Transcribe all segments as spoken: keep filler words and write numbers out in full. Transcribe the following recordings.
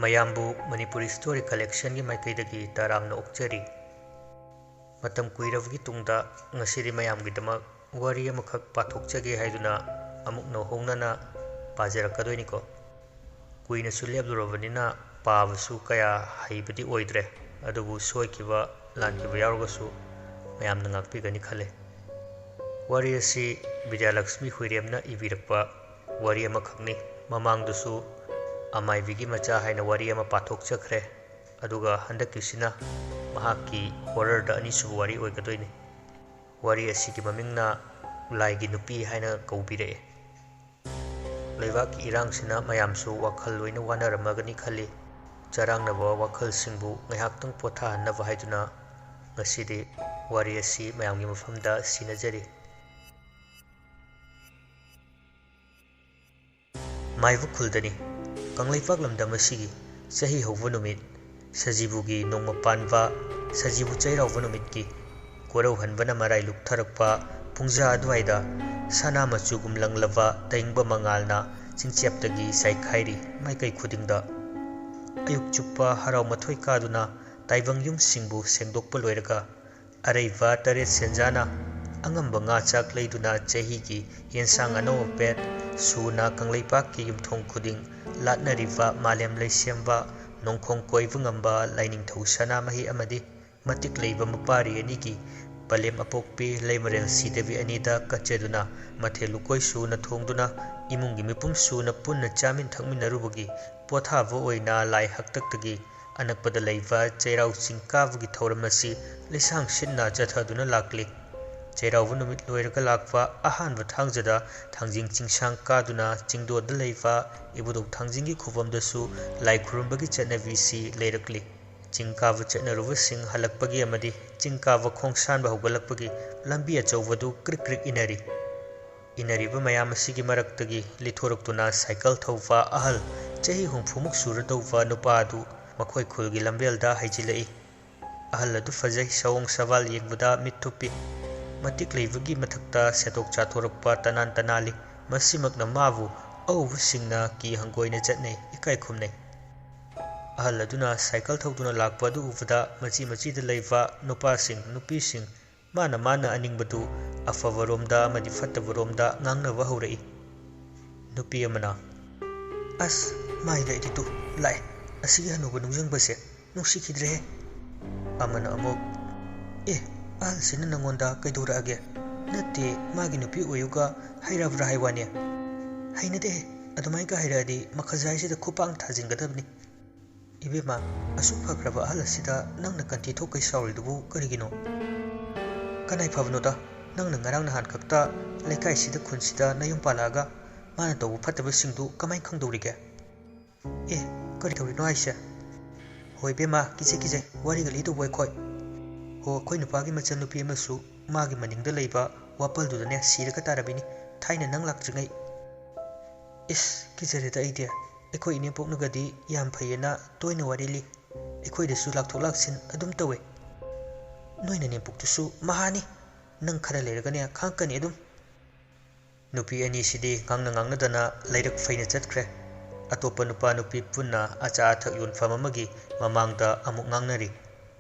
ꯃꯌꯥꯝꯕꯨ ꯃꯅꯤꯄꯨꯔꯤ story collectionꯒꯤ ꯃꯥꯏꯀꯩꯗꯒꯤ ꯇꯔꯥꯝꯅ ꯑꯣꯛꯆꯔꯤ꯫ ꯃꯇꯝ ꯀꯨꯏꯔꯕꯒꯤ ꯇꯨꯡꯗ ꯉꯁꯤꯗꯤ ꯃꯌꯥꯝꯒꯤꯗꯃꯛ ꯋꯥꯔꯤ ꯑꯃꯈꯛ ꯄꯥꯊꯣꯛꯆꯒꯦ ꯍꯥꯏꯗꯨꯅ ꯑꯃꯨꯛ ꯅꯧꯍꯧꯅꯅ ꯄꯥꯖꯔꯛꯀꯗꯣꯏꯅꯤꯀꯣ꯫ ꯀꯨꯏꯅꯁꯨ ꯂꯦꯞꯂꯨꯔꯕꯅꯤꯅ ꯄꯥꯕꯁꯨ ꯀꯌꯥ ꯍꯩꯕꯗꯤ ꯑꯣꯏꯗ꯭ꯔꯦ, ꯑꯗꯨꯕꯨ ꯁꯣꯏꯈꯤꯕ ꯂꯥꯟꯈꯤꯕ ꯌꯥꯎꯔꯒꯁꯨ ꯃꯌꯥꯝꯅ ꯉꯥꯛꯄꯤꯒꯅꯤ ꯈꯜꯂꯦ꯫ ꯋꯥꯔꯤ ꯑꯁꯤ ꯕꯤꯗ꯭ꯌꯥꯂꯛꯁꯃꯤ ꯍꯨꯏꯔꯦꯝꯅ ꯏꯕꯤꯔꯛꯄ ꯋꯥꯔꯤ ꯑꯃꯈꯛꯅꯤ꯫ ꯃꯃꯥꯡꯗꯁꯨ ꯑꯃꯥꯏꯕꯤꯒꯤ ꯃꯆꯥ ꯍꯥꯏꯅ ꯋꯥꯔꯤ ꯑꯃ ꯄꯥꯊꯣꯛꯆꯈ꯭ꯔꯦ, ꯑꯗꯨꯒ ꯍꯟꯗꯛꯀꯤꯁꯤꯅ ꯃꯍꯥꯛꯀꯤ horrorꯗ ꯑꯅꯤꯁꯨꯕ ꯋꯥꯔꯤ ꯑꯣꯏꯒꯗꯣꯏꯅꯤ꯫ ꯋꯥꯔꯤ ꯑꯁꯤꯒꯤ ꯃꯃꯤꯡꯅ ꯂꯥꯏꯒꯤ ꯅꯨꯄꯤ ꯍꯥꯏꯅ ꯀꯧꯕꯤꯔꯛꯑꯦ꯫ ꯂꯩꯕꯥꯛꯀꯤ ꯏꯔꯥꯡꯁꯤꯅ ꯃꯌꯥꯝꯁꯨ ꯋꯥꯈꯜ ꯂꯣꯏꯅ ꯋꯥꯅꯔꯝꯃꯒꯅꯤ ꯈꯜꯂꯤ꯫ ꯆꯔꯥꯡꯅꯕ ꯋꯥꯈꯜꯁꯤꯡꯕꯨ ꯉꯥꯏꯍꯥꯛꯇꯪ ꯄꯣꯊꯥꯍꯟꯅꯕ ꯍꯥꯏꯗꯨꯅ ꯉꯁꯤꯗꯤ ꯋꯥꯔꯤ ꯑꯁꯤ ꯃꯌꯥꯝꯒꯤ ꯃꯐꯝꯗ ꯁꯤꯟꯅꯖꯔꯤ꯫ ꯃꯥꯏꯕ ꯈꯨꯜꯗꯅꯤ꯫ ꯀꯪꯂꯩꯄꯥꯛ ꯂꯝꯗꯝ ꯑꯁꯤꯒꯤ ꯆꯍꯤ ꯍꯧꯕ ꯅꯨꯃꯤꯠ, ꯁꯖꯤꯕꯨꯒꯤ ꯅꯣꯡꯃ ꯄꯥꯟꯕ, ꯁꯖꯤꯕꯨ ꯆꯩꯔꯥꯎꯕ ꯅꯨꯃꯤꯠꯀꯤ ꯀꯣꯔꯧꯍꯟꯕꯅ ꯃꯔꯥꯏ ꯂꯨꯞꯊꯔꯛꯄ ꯄꯨꯡꯖꯥ ꯑꯗꯨꯋꯥꯏꯗ ꯁꯅꯥ ꯃꯆꯨꯒꯨꯝ ꯂꯪꯂꯕ ꯇꯥꯏꯪꯕ ꯃꯉꯥꯜꯅ ꯆꯤꯡꯆꯦꯞꯇꯒꯤ ꯆꯥꯏꯈꯥꯏꯔꯤ ꯃꯥꯏꯀꯩ ꯈꯨꯗꯤꯡꯗ꯫ ꯑꯌꯨꯛ ꯆꯨꯞꯄ ꯍꯔꯥꯎ ꯃꯊꯣꯏ ꯀꯥꯗꯨꯅ ꯇꯥꯏꯕꯪ ꯌꯨꯝꯁꯤꯡꯕꯨ ꯁꯦꯡꯗꯣꯛꯄ ꯂꯣꯏꯔꯒ ꯑꯔꯩꯕ ꯇꯔꯦꯠ ꯁꯦꯟꯖꯥꯅ ꯑꯉꯝꯕ ꯉꯥ ꯆꯥꯛ ꯂꯩꯗꯨꯅ ꯆꯍꯤꯒꯤ ꯌꯦꯟꯁꯥꯡ ꯑꯅꯧ ꯑꯄꯦꯠ ꯁꯨꯅ ꯀꯪꯂꯩꯄꯥꯛꯀꯤ ꯌꯨꯝꯊꯣꯡ ꯈꯨꯗꯤꯡ ꯂꯥꯠꯅꯔꯤꯕ ꯃꯥꯂꯦꯝ ꯂꯩꯁꯦꯝꯕ ꯅꯣꯡꯈꯣꯡ ꯀꯣꯏꯕ ꯉꯝꯕ ꯂꯥꯏꯅꯤꯡꯊꯧ ꯁꯅꯥꯃꯍꯤ ꯑꯃꯗꯤ ꯃꯇꯤꯛ ꯂꯩꯕ ꯃꯄꯥꯔꯤ ꯑꯅꯤꯒꯤ ꯄꯂꯦꯝ ꯑꯄꯣꯛꯄꯤ ꯂꯩꯃꯔꯦꯜ ꯁꯤꯗꯕꯤ ꯑꯅꯤꯗ ꯀꯠꯆꯗꯨꯅ ꯃꯊꯦꯜ ꯂꯨꯀꯣꯏ ꯁꯨꯅ ꯊꯣꯡꯗꯨꯅ ꯏꯃꯨꯡꯒꯤ ꯃꯤꯄꯨꯝ ꯁꯨꯅ ꯄꯨꯟꯅ ꯆꯥꯃꯤꯟ ꯊꯛꯃꯤꯟꯅꯔꯨꯕꯒꯤ ꯄꯣꯊꯥꯕ ꯑꯣꯏꯅ ꯂꯥꯏ ꯍꯥꯛꯇꯛꯇꯒꯤ ꯑꯅꯛꯄꯗ ꯂꯩꯕ ꯆꯩꯔꯥꯎ ꯆꯤꯡ ꯀꯥꯕꯒꯤ ꯊꯧꯔꯝ ꯑꯁꯤ ꯂꯩꯁꯥꯡ ꯁꯤꯠꯅ ꯆꯠꯊꯗꯨꯅ ꯂꯥꯛꯂꯤ꯫ ꯆꯩꯔꯥꯎꯕ ꯅꯨꯃꯤꯠ ꯂꯣꯏꯔꯒ ꯂꯥꯛꯄ ꯑꯍꯥꯟꯕ ꯊꯥꯡꯖꯗ ꯊꯥꯡꯖꯤꯡ ꯆꯤꯡꯁꯥꯡ ꯀꯥꯗꯨꯅ ꯆꯤꯡꯗꯣꯟꯗ ꯂꯩꯕ ꯏꯕꯨꯙꯧ ꯊꯥꯡꯖꯤꯡꯒꯤ ꯈꯨꯕꯝꯗꯁꯨ ꯂꯥꯏ ꯈꯨꯔꯨꯝꯕꯒꯤ ꯆꯠꯅꯕꯤꯁꯤ ꯂꯩꯔꯛꯂꯤ꯫ ꯆꯤꯡ ꯀꯥꯕ ꯆꯠꯅꯔꯨꯕꯁꯤꯡ ꯍꯜꯂꯛꯄꯒꯤ ꯑꯃꯗꯤ ꯆꯤꯡ ꯀꯥꯕ ꯈꯣꯡꯁꯥꯟꯕ ꯍꯧꯒꯠꯂꯛꯄꯒꯤ ꯂꯝꯕꯤ ꯑꯆꯧꯕꯗꯨ ꯀ꯭ꯔꯤꯛ ꯀ꯭ꯔꯤꯛ ꯏꯟꯅꯔꯤ꯫ ꯏꯟꯅꯔꯤꯕ ꯃꯌꯥꯝ ꯑꯁꯤꯒꯤ ꯃꯔꯛꯇꯒꯤ ꯂꯤꯊꯣꯔꯛꯇꯨꯅ ꯁꯥꯏꯀꯜ ꯊꯧꯕ ꯑꯍꯜ ꯆꯍꯤ ꯍꯨꯝꯐꯨꯃꯨꯛ ꯁꯨꯔꯗꯧꯕ ꯅꯨꯄꯥ ꯑꯗꯨ ꯃꯈꯣꯏ ꯈꯨꯜꯒꯤ ꯂꯝꯕꯦꯜꯗ ꯍꯩꯖꯤꯜꯂꯛꯏ꯫ ꯑꯍꯜ ꯑꯗꯨ ꯐꯖꯩ, ꯁꯑꯣꯡ ꯁꯋꯥꯜ ꯌꯦꯡꯕꯗ ꯃꯤꯠ ꯊꯨꯞꯄꯤ꯫ ꯃꯇꯤꯛ ꯂꯩꯕꯒꯤ ꯃꯊꯛꯇ ꯁꯦꯠꯇꯣꯛ ꯆꯥꯊꯣꯔꯛꯄ ꯇꯅꯥꯟ ꯇꯅꯥꯜꯂꯤ꯫ ꯃꯁꯤꯃꯛꯅ ꯃꯥꯕꯨ ꯑꯎꯕꯁꯤꯡꯅ ꯀꯤ ꯍꯪꯒꯣꯏꯅ ꯆꯠꯅꯩ, ꯏꯀꯥꯏ ꯈꯨꯝꯅꯩ꯫ ꯑꯍꯜ ꯑꯗꯨꯅ ꯁꯥꯏꯀꯜ ꯊꯧꯗꯨꯅ ꯂꯥꯛꯄ ꯑꯗꯨ ꯎꯕꯗ ꯃꯆꯤ ꯃꯆꯤꯗ ꯂꯩꯕ ꯅꯨꯄꯥꯁꯤꯡ, ꯅꯨꯄꯤꯁꯤꯡ, ꯃꯥꯅ ꯃꯥꯅ ꯑꯅꯤꯡꯕꯗꯨ ꯑꯐꯕꯔꯣꯝꯗ ꯑꯃꯗꯤ ꯐꯠꯇꯕꯔꯣꯝꯗ ꯉꯥꯡꯅꯕ ꯍꯧꯔꯛꯏ꯫ ꯅꯨꯄꯤ ꯑꯃꯅ, "ꯑꯁ, ꯃꯥꯏ ꯂꯩꯔꯤꯗꯨ ꯂꯥꯛꯑꯦ꯫ ꯑꯁꯤꯒꯤ ꯍꯅꯨꯕ ꯅꯨꯡꯖꯪꯕꯁꯦ ꯅꯨꯡꯁꯤꯈꯤꯗ꯭ꯔꯦꯍꯦ꯫" ꯑꯃꯅ ꯑꯃꯨꯛ, "ꯑꯦ, ꯑꯍꯜꯁꯤꯅ ꯅꯪꯉꯣꯟꯗ ꯀꯩꯗꯧꯔꯛꯑꯒꯦ? ꯅꯠꯇꯦ, ꯃꯥꯒꯤ ꯅꯨꯄꯤ ꯑꯣꯏꯌꯨꯒ ꯍꯥꯏꯔꯕ꯭ꯔꯥ ꯍꯥꯏ ꯋꯥꯅꯦ꯫ ꯍꯩꯅꯗꯦꯍꯦ, ꯑꯗꯨꯃꯥꯏꯒ ꯍꯥꯏꯔꯛꯑꯗꯤ ꯃꯈꯖꯥꯏꯁꯤꯗ ꯈꯨꯄꯥꯡ ꯊꯥꯖꯤꯟꯒꯗꯕꯅꯤ꯫" "ꯏꯕꯦꯝꯃ, ꯑꯁꯨꯛ ꯐꯈ꯭ꯔꯕ ꯑꯍꯜ ꯑꯁꯤꯗ ꯅꯪꯅ ꯀꯟꯊꯤ ꯊꯣꯛꯀꯩ ꯁꯥꯎꯔꯤꯗꯨꯕꯨ ꯀꯔꯤꯒꯤꯅꯣ? ꯀꯅꯥꯏ ꯐꯕꯅꯣꯗ? ꯅꯪꯅ ꯉꯔꯥꯡ ꯅꯍꯥꯟ ꯈꯛꯇ ꯂꯩꯀꯥꯏꯁꯤꯗ, ꯈꯨꯟꯁꯤꯗ ꯅꯌꯨꯝ ꯄꯥꯜꯂꯛꯑꯒ ꯃꯥꯅ ꯇꯧꯕ ꯐꯠꯇꯕꯁꯤꯡꯗꯨ ꯀꯃꯥꯏ ꯈꯪꯗꯧꯔꯤꯒꯦ?" "ꯑꯦ, ꯀꯔꯤ ꯇꯧꯔꯤꯅꯣ ꯍꯥꯏꯁꯦ?" "ꯍꯣꯏ ꯏꯕꯦꯝꯃ, ꯀꯤꯖꯩ ꯀꯤꯖꯩ, ꯋꯥꯔꯤꯒ ꯂꯤꯗꯧꯕ ꯑꯩꯈꯣꯏ꯫ ꯍꯣ, ꯑꯩꯈꯣꯏ ꯅꯨꯄꯥꯒꯤ ꯃꯆꯟꯅꯨꯄꯤ ꯑꯃꯁꯨ ꯃꯥꯒꯤ ꯃꯅꯤꯡꯗ ꯂꯩꯕ ꯋꯥꯄꯜꯗꯨꯗꯅꯦ ꯁꯤꯔꯒ ꯇꯥꯔꯝꯃꯤꯅꯤ, ꯊꯥꯏꯅ ꯅꯪ ꯂꯥꯛꯇ꯭ꯔꯤꯉꯩ꯫" "ꯏꯁ, ꯀꯤꯖꯔꯦꯗ ꯑꯩꯗꯤ꯫ ꯑꯩꯈꯣꯏ ꯏꯅꯦꯝꯄꯣꯛꯅꯒꯗꯤ ꯌꯥꯝ ꯐꯩꯌꯦꯅ ꯇꯣꯏꯅ ꯋꯥꯔꯤ ꯂꯤ꯫ ꯑꯩꯈꯣꯏꯗꯁꯨ ꯂꯥꯛꯊꯣꯛ ꯂꯥꯛꯁꯤꯟ ꯑꯗꯨꯝ ꯇꯧꯋꯦ꯫ ꯅꯣꯏ ꯅꯅꯦꯝꯄꯣꯛꯇꯨꯁꯨ ꯃꯍꯥꯅꯤ꯫ ꯅꯪ ꯈꯔ ꯂꯩꯔꯒꯅꯦ ꯈꯪꯉꯛꯀꯅꯤ ꯑꯗꯨꯝ꯫" ꯅꯨꯄꯤ ꯑꯅꯤꯁꯤꯗꯤ ꯉꯥꯡꯅ ꯉꯥꯡꯅꯗꯅ ꯂꯩꯔꯛ ꯐꯩꯅ ꯆꯠꯈ꯭ꯔꯦ꯫ ꯑꯇꯣꯞꯄ ꯅꯨꯄꯥ ꯅꯨꯄꯤ ꯄꯨꯟꯅ ꯑꯆꯥ ꯑꯊꯛ ꯌꯣꯟꯐꯝ ꯑꯃꯒꯤ ꯃꯃꯥꯡꯗ ꯑꯃꯨꯛ ꯉꯥꯡꯅꯔꯤ꯫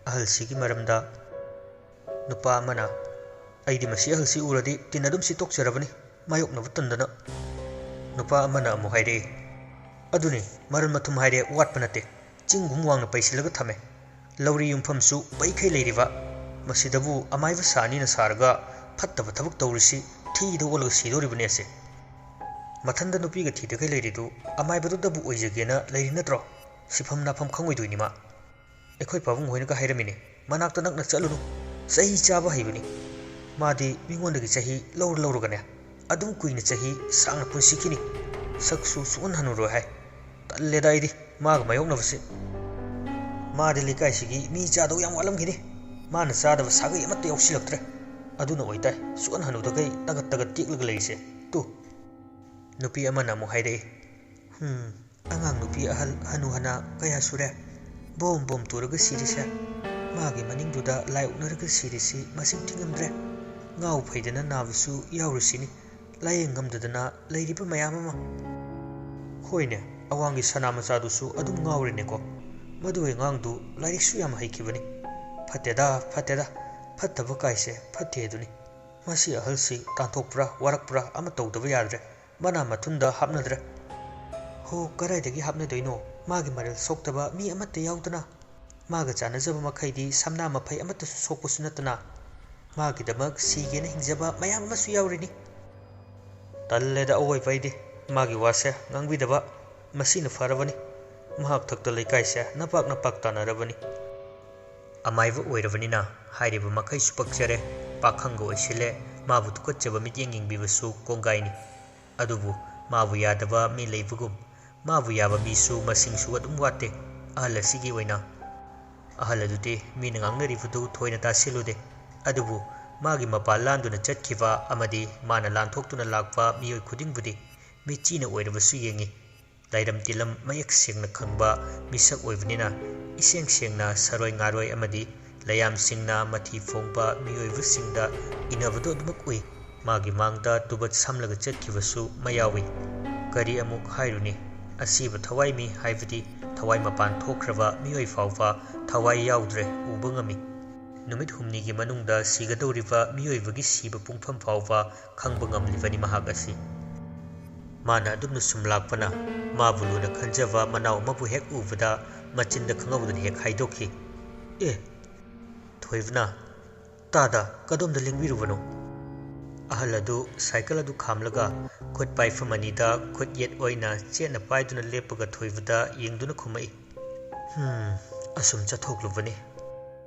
ꯑꯍꯜꯁꯤꯒꯤ ꯃꯔꯝꯗ꯫ ꯅꯨꯄꯥ ꯑꯃꯅ, "ꯑꯩꯗꯤ ꯃꯁꯤ ꯑꯍꯜꯁꯤ ꯎꯔꯗꯤ ꯇꯤꯟ ꯑꯗꯨꯝ ꯁꯤꯠꯇꯣꯛꯆꯔꯕꯅꯤ, ꯃꯥꯌꯣꯛꯅꯕ ꯇꯟꯗꯅ꯫" ꯅꯨꯄꯥ ꯑꯃꯅ ꯑꯃꯨꯛ ꯍꯥꯏꯔꯛꯏ, "ꯑꯗꯨꯅꯤ, ꯃꯔꯟ ꯃꯊꯨꯝ ꯍꯥꯏꯔꯦ ꯋꯥꯠꯄ ꯅꯠꯇꯦ꯫ ꯆꯤꯡꯒꯨꯝ ꯋꯥꯡꯅ ꯄꯩꯁꯤꯜꯂꯒ ꯊꯝꯃꯦ꯫ ꯂꯧꯔꯤ ꯌꯨꯝꯐꯝꯁꯨ ꯄꯩꯈꯩ ꯂꯩꯔꯤꯕ꯫ ꯃꯁꯤꯗꯕꯨ ꯑꯃꯥꯏꯕ ꯁꯥꯅꯤꯅ ꯁꯥꯔꯒ ꯐꯠꯇꯕ ꯊꯕꯛ ꯇꯧꯔꯤꯁꯤ ꯊꯤꯗ ꯑꯣꯜꯂꯒ ꯁꯤꯗꯧꯔꯤꯕꯅꯦ ꯑꯁꯦ꯫ ꯃꯊꯟꯗ ꯅꯨꯄꯤꯒ ꯊꯤꯗꯈꯩ ꯂꯩꯔꯤꯗꯨ ꯑꯃꯥꯏꯕꯗꯨꯗꯕꯨ ꯑꯣꯏꯖꯒꯦꯅ ꯂꯩꯔꯤ ꯅꯠꯇ꯭ꯔꯣ? ꯁꯤꯐꯝ ꯅꯥꯐꯝ ꯈꯪꯉꯣꯏꯗꯣꯏꯅꯤ ꯃꯥ꯫ ꯑꯩꯈꯣꯏ ꯄꯥꯕꯨꯡ ꯍꯣꯏꯅꯒ ꯍꯥꯏꯔꯝꯃꯤꯅꯦ, ꯃꯅꯥꯛꯇ ꯅꯛꯅ ꯆꯠꯂꯨꯅꯨ, ꯆꯍꯤ ꯆꯥꯕ ꯍꯩꯕꯅꯤ꯫ ꯃꯥꯗꯤ ꯃꯤꯉꯣꯟꯗꯒꯤ ꯆꯍꯤ ꯂꯧꯔ ꯂꯧꯔꯒꯅꯦ, ꯑꯗꯨꯝ ꯀꯨꯏꯅ ꯆꯍꯤ ꯁꯥꯡꯅ ꯄꯨꯟꯁꯤꯈꯤꯅꯤ꯫ ꯁꯛꯁꯨ ꯁꯨꯛꯍꯟ ꯍꯟꯅꯨꯔꯣꯏ ꯍꯥꯏ꯫ ꯇꯜꯂꯦꯗ ꯑꯩꯗꯤ ꯃꯥꯒ ꯃꯥꯌꯣꯛꯅꯕꯁꯦ꯫ ꯃꯥꯗꯤ ꯂꯩꯀꯥꯏꯁꯤꯒꯤ ꯃꯤ ꯆꯥꯗꯧ ꯌꯥꯝ ꯋꯥꯠꯂꯝꯈꯤꯅꯤ꯫ ꯃꯥꯅ ꯆꯥꯗꯕ ꯁꯥꯒꯩ ꯑꯃꯠꯇ ꯌꯥꯎꯁꯤꯜꯂꯛꯇ꯭ꯔꯦ꯫ ꯑꯗꯨꯅ ꯑꯣꯏꯇꯥꯏ ꯁꯨꯛꯍꯟ ꯍꯟꯅꯨꯗꯈꯩ ꯇꯒꯠ ꯇꯒꯠ ꯇꯦꯛꯂꯒ ꯂꯩꯔꯤꯁꯦ꯫ ꯇꯨ꯫" ꯅꯨꯄꯤ ꯑꯃꯅ ꯑꯃꯨꯛ ꯍꯥꯏꯔꯛꯏ, "ꯍꯨꯝ, ꯑꯉꯥꯡ ꯅꯨꯄꯤ ꯑꯍꯜ ꯍꯅꯨ ꯍꯅꯥ ꯀꯌꯥ ꯁꯨꯔꯦ ꯕꯣꯝ ꯕꯣꯝ ꯇꯨꯔꯒ ꯁꯤꯔꯤꯁꯦ? ꯃꯥꯒꯤ ꯃꯅꯤꯡꯗꯨꯗ ꯂꯥꯏ ꯑꯣꯛꯅꯔꯒ ꯁꯤꯔꯤꯁꯤ ꯃꯁꯤꯡ ꯊꯤꯉꯝꯗ꯭ꯔꯦ꯫ ꯉꯥꯎ ꯐꯩꯗꯅ ꯅꯥꯕꯁꯨ ꯌꯥꯎꯔꯤꯁꯤꯅꯤ, ꯂꯥꯏꯌꯦꯡ ꯉꯝꯗꯗꯅ ꯂꯩꯔꯤꯕ ꯃꯌꯥꯝ ꯑꯃ꯫" ꯍꯣꯏꯅꯦ, ꯑꯋꯥꯡꯒꯤ ꯁꯅꯥ ꯃꯆꯥꯗꯨꯁꯨ ꯑꯗꯨꯝ ꯉꯥꯎꯔꯦꯅꯦꯀꯣ꯫ ꯃꯗꯨꯒꯤ ꯑꯉꯥꯡꯗꯨ ꯂꯥꯏꯔꯤꯛꯁꯨ ꯌꯥꯝ ꯍꯩꯈꯤꯕꯅꯤ꯫ ꯐꯠꯇꯦꯗ, ꯐꯠꯇꯦꯗ, ꯐꯠꯇꯕ ꯀꯥꯏꯁꯦ ꯐꯠꯇꯦ ꯑꯗꯨꯅꯤ꯫ ꯃꯁꯤ ꯑꯍꯜꯁꯤ ꯇꯥꯟꯊꯣꯛꯄ꯭ꯔꯥ ꯋꯥꯔꯛꯄ꯭ꯔꯥ ꯑꯃ ꯇꯧꯗꯕ ꯌꯥꯗ꯭ꯔꯦ꯫ ꯃꯅꯥ ꯃꯊꯨꯟꯗ ꯍꯥꯞꯅꯗ꯭ꯔꯦ꯫ ꯍꯣ, ꯀꯗꯥꯏꯗꯒꯤ ꯍꯥꯞꯅꯗꯣꯏꯅꯣ? ꯃꯥꯒꯤ ꯃꯔꯜ ꯁꯣꯛꯇꯕ ꯃꯤ ꯑꯃꯠꯇ ꯌꯥꯎꯗꯅ꯫ ꯃꯥꯒ ꯆꯥꯟꯅꯖꯕ ꯃꯈꯩꯗꯤ ꯁꯝꯅꯥ ꯃꯐꯩ ꯑꯃꯠꯇꯁꯨ ꯁꯣꯛꯄꯁꯨ ꯅꯠꯇꯅ꯫ ꯃꯥꯒꯤꯗꯃꯛ ꯁꯤꯒꯦꯅ ꯍꯤꯡꯖꯕ ꯃꯌꯥꯝ ꯑꯃꯁꯨ ꯌꯥꯎꯔꯤꯅꯤ꯫ ꯇꯜꯂꯦꯗ ꯑꯋꯣꯏꯕ ꯑꯩꯗꯤ꯫ ꯃꯥꯒꯤ ꯋꯥꯁꯦ ꯉꯥꯡꯕꯤꯗꯕ꯫ ꯃꯁꯤꯅ ꯐꯔꯕꯅꯤ꯫ ꯃꯍꯥꯛ ꯊꯛꯇ ꯂꯩꯀꯥꯏꯁꯦ ꯅꯄꯥꯛ ꯅꯄꯥꯛ ꯇꯥꯟꯅꯔꯕꯅꯤ꯫ ꯑꯃꯥꯏꯕ ꯑꯣꯏꯔꯕꯅꯤꯅ ꯍꯥꯏꯔꯤꯕ ꯃꯈꯩꯁꯨ ꯄꯛꯆꯔꯦ꯫ ꯄꯥꯈꯪꯒ ꯑꯣꯏꯁꯤꯜꯂꯦ꯫ ꯃꯥꯕꯨ ꯇꯨꯀꯠꯆꯕ ꯃꯤꯠꯌꯦꯡ ꯌꯦꯡꯕꯤꯕꯁꯨ ꯀꯣꯡꯒꯥꯏꯅꯤ꯫ ꯑꯗꯨꯕꯨ ꯃꯥꯕꯨ ꯌꯥꯗꯕ ꯃꯤ ꯂꯩꯕꯒꯨꯝ, ꯃꯥꯕꯨ ꯌꯥꯕ ꯃꯤꯁꯨ ꯃꯁꯤꯡꯁꯨ ꯑꯗꯨꯝ ꯋꯥꯠꯇꯦ꯫ ꯑꯍꯜ ꯑꯁꯤꯒꯤ ꯑꯣꯏꯅ꯫ ꯑꯍꯜ ꯑꯗꯨꯗꯤ ꯃꯤꯅ ꯉꯥꯡꯅꯔꯤꯕꯗꯨ ꯊꯣꯏꯅ ꯇꯥꯁꯤꯜꯂꯨꯗꯦ꯫ ꯑꯗꯨꯕꯨ ꯃꯥꯒꯤ ꯃꯄꯥ ꯂꯥꯟꯗꯨꯅ ꯆꯠꯈꯤꯕ ꯑꯃꯗꯤ ꯃꯥꯅ ꯂꯥꯟꯊꯣꯛꯇꯨꯅ ꯂꯥꯛꯄ ꯃꯤꯑꯣꯏ ꯈꯨꯗꯤꯡꯕꯨꯗꯤ ꯃꯤꯠꯆꯤꯅ ꯑꯣꯏꯔꯕꯁꯨ ꯌꯦꯡꯉꯤ꯫ ꯂꯥꯏꯔꯝ ꯇꯤꯂꯝ ꯃꯌꯦꯛ ꯁꯦꯡꯅ ꯈꯪꯕ ꯃꯤꯁꯛ ꯑꯣꯏꯕꯅꯤꯅ ꯏꯁꯦꯡ ꯁꯦꯡꯅ ꯁꯔꯣꯏ ꯉꯥꯔꯣꯏ ꯑꯃꯗꯤ ꯂꯌꯥꯝꯁꯤꯡꯅ ꯃꯊꯤ ꯐꯣꯡꯕ ꯃꯤꯑꯣꯏꯕꯁꯤꯡꯗ ꯏꯟꯅꯕꯗꯨ ꯑꯗꯨꯃꯛ ꯎꯏ꯫ ꯃꯥꯒꯤ ꯃꯥꯡꯗ ꯇꯨꯕꯠ ꯁꯝꯂꯒ ꯆꯠꯈꯤꯕꯁꯨ ꯃꯌꯥꯎꯏ꯫ ꯀꯔꯤ ꯑꯃꯨꯛ ꯍꯥꯏꯔꯨꯅꯤ? ꯑꯁꯤꯕ ꯊꯋꯥꯏ ꯃꯤ ꯍꯥꯏꯕꯗꯤ ꯊꯋꯥꯏ ꯃꯄꯥꯟ ꯊꯣꯛꯈ꯭ꯔꯕ ꯃꯤꯑꯣꯏ ꯐꯥꯎꯕ ꯊꯋꯥꯏ ꯌꯥꯎꯗ꯭ꯔꯦ ꯎꯕ ꯉꯝꯃꯤ꯫ ꯅꯨꯃꯤꯠ ꯍꯨꯝꯅꯤꯒꯤ ꯃꯅꯨꯡꯗ ꯁꯤꯒꯗꯧꯔꯤꯕ ꯃꯤꯑꯣꯏꯕꯒꯤ ꯁꯤꯕ ꯄꯨꯡꯐꯝ ꯐꯥꯎꯕ ꯈꯪꯕ ꯉꯝꯂꯤꯕꯅꯤ ꯃꯍꯥꯛ ꯑꯁꯤ꯫ ꯃꯥꯅ ꯑꯗꯨꯝꯅ ꯁꯨꯝ ꯂꯥꯛꯄꯅ ꯃꯥꯕꯨ ꯂꯨꯅ ꯈꯟꯖꯕ ꯃꯅꯥꯎ ꯑꯃꯕꯨ ꯍꯦꯛ ꯎꯕꯗ ꯃꯆꯤꯟꯗ ꯈꯪꯍꯧꯗꯅ ꯍꯦꯛ ꯍꯥꯏꯗꯣꯛꯈꯤ, "ꯑꯦ, ꯊꯣꯏꯕꯅ, ꯇꯥꯗ, ꯀꯗꯣꯝꯗ ꯂꯦꯡꯕꯤꯔꯨꯕꯅꯣ?" ꯑꯍꯜ ꯑꯗꯨ ꯁꯥꯏꯀꯜ ꯑꯗꯨ ꯈꯥꯝꯂꯒ ꯈꯨꯠ ꯄꯥꯏꯐꯝ ꯑꯅꯤꯗ ꯈꯨꯠ ꯌꯦꯠ ꯑꯣꯏꯅ ꯆꯦꯠꯅ ꯄꯥꯏꯗꯨꯅ ꯂꯦꯞꯄꯒ ꯊꯣꯏꯕꯗ ꯌꯦꯡꯗꯨꯅ ꯈꯨꯝꯃꯛꯏ, "ꯍꯝ, ꯑꯁꯨꯝ ꯆꯠꯊꯣꯛꯂꯨꯕꯅꯤ꯫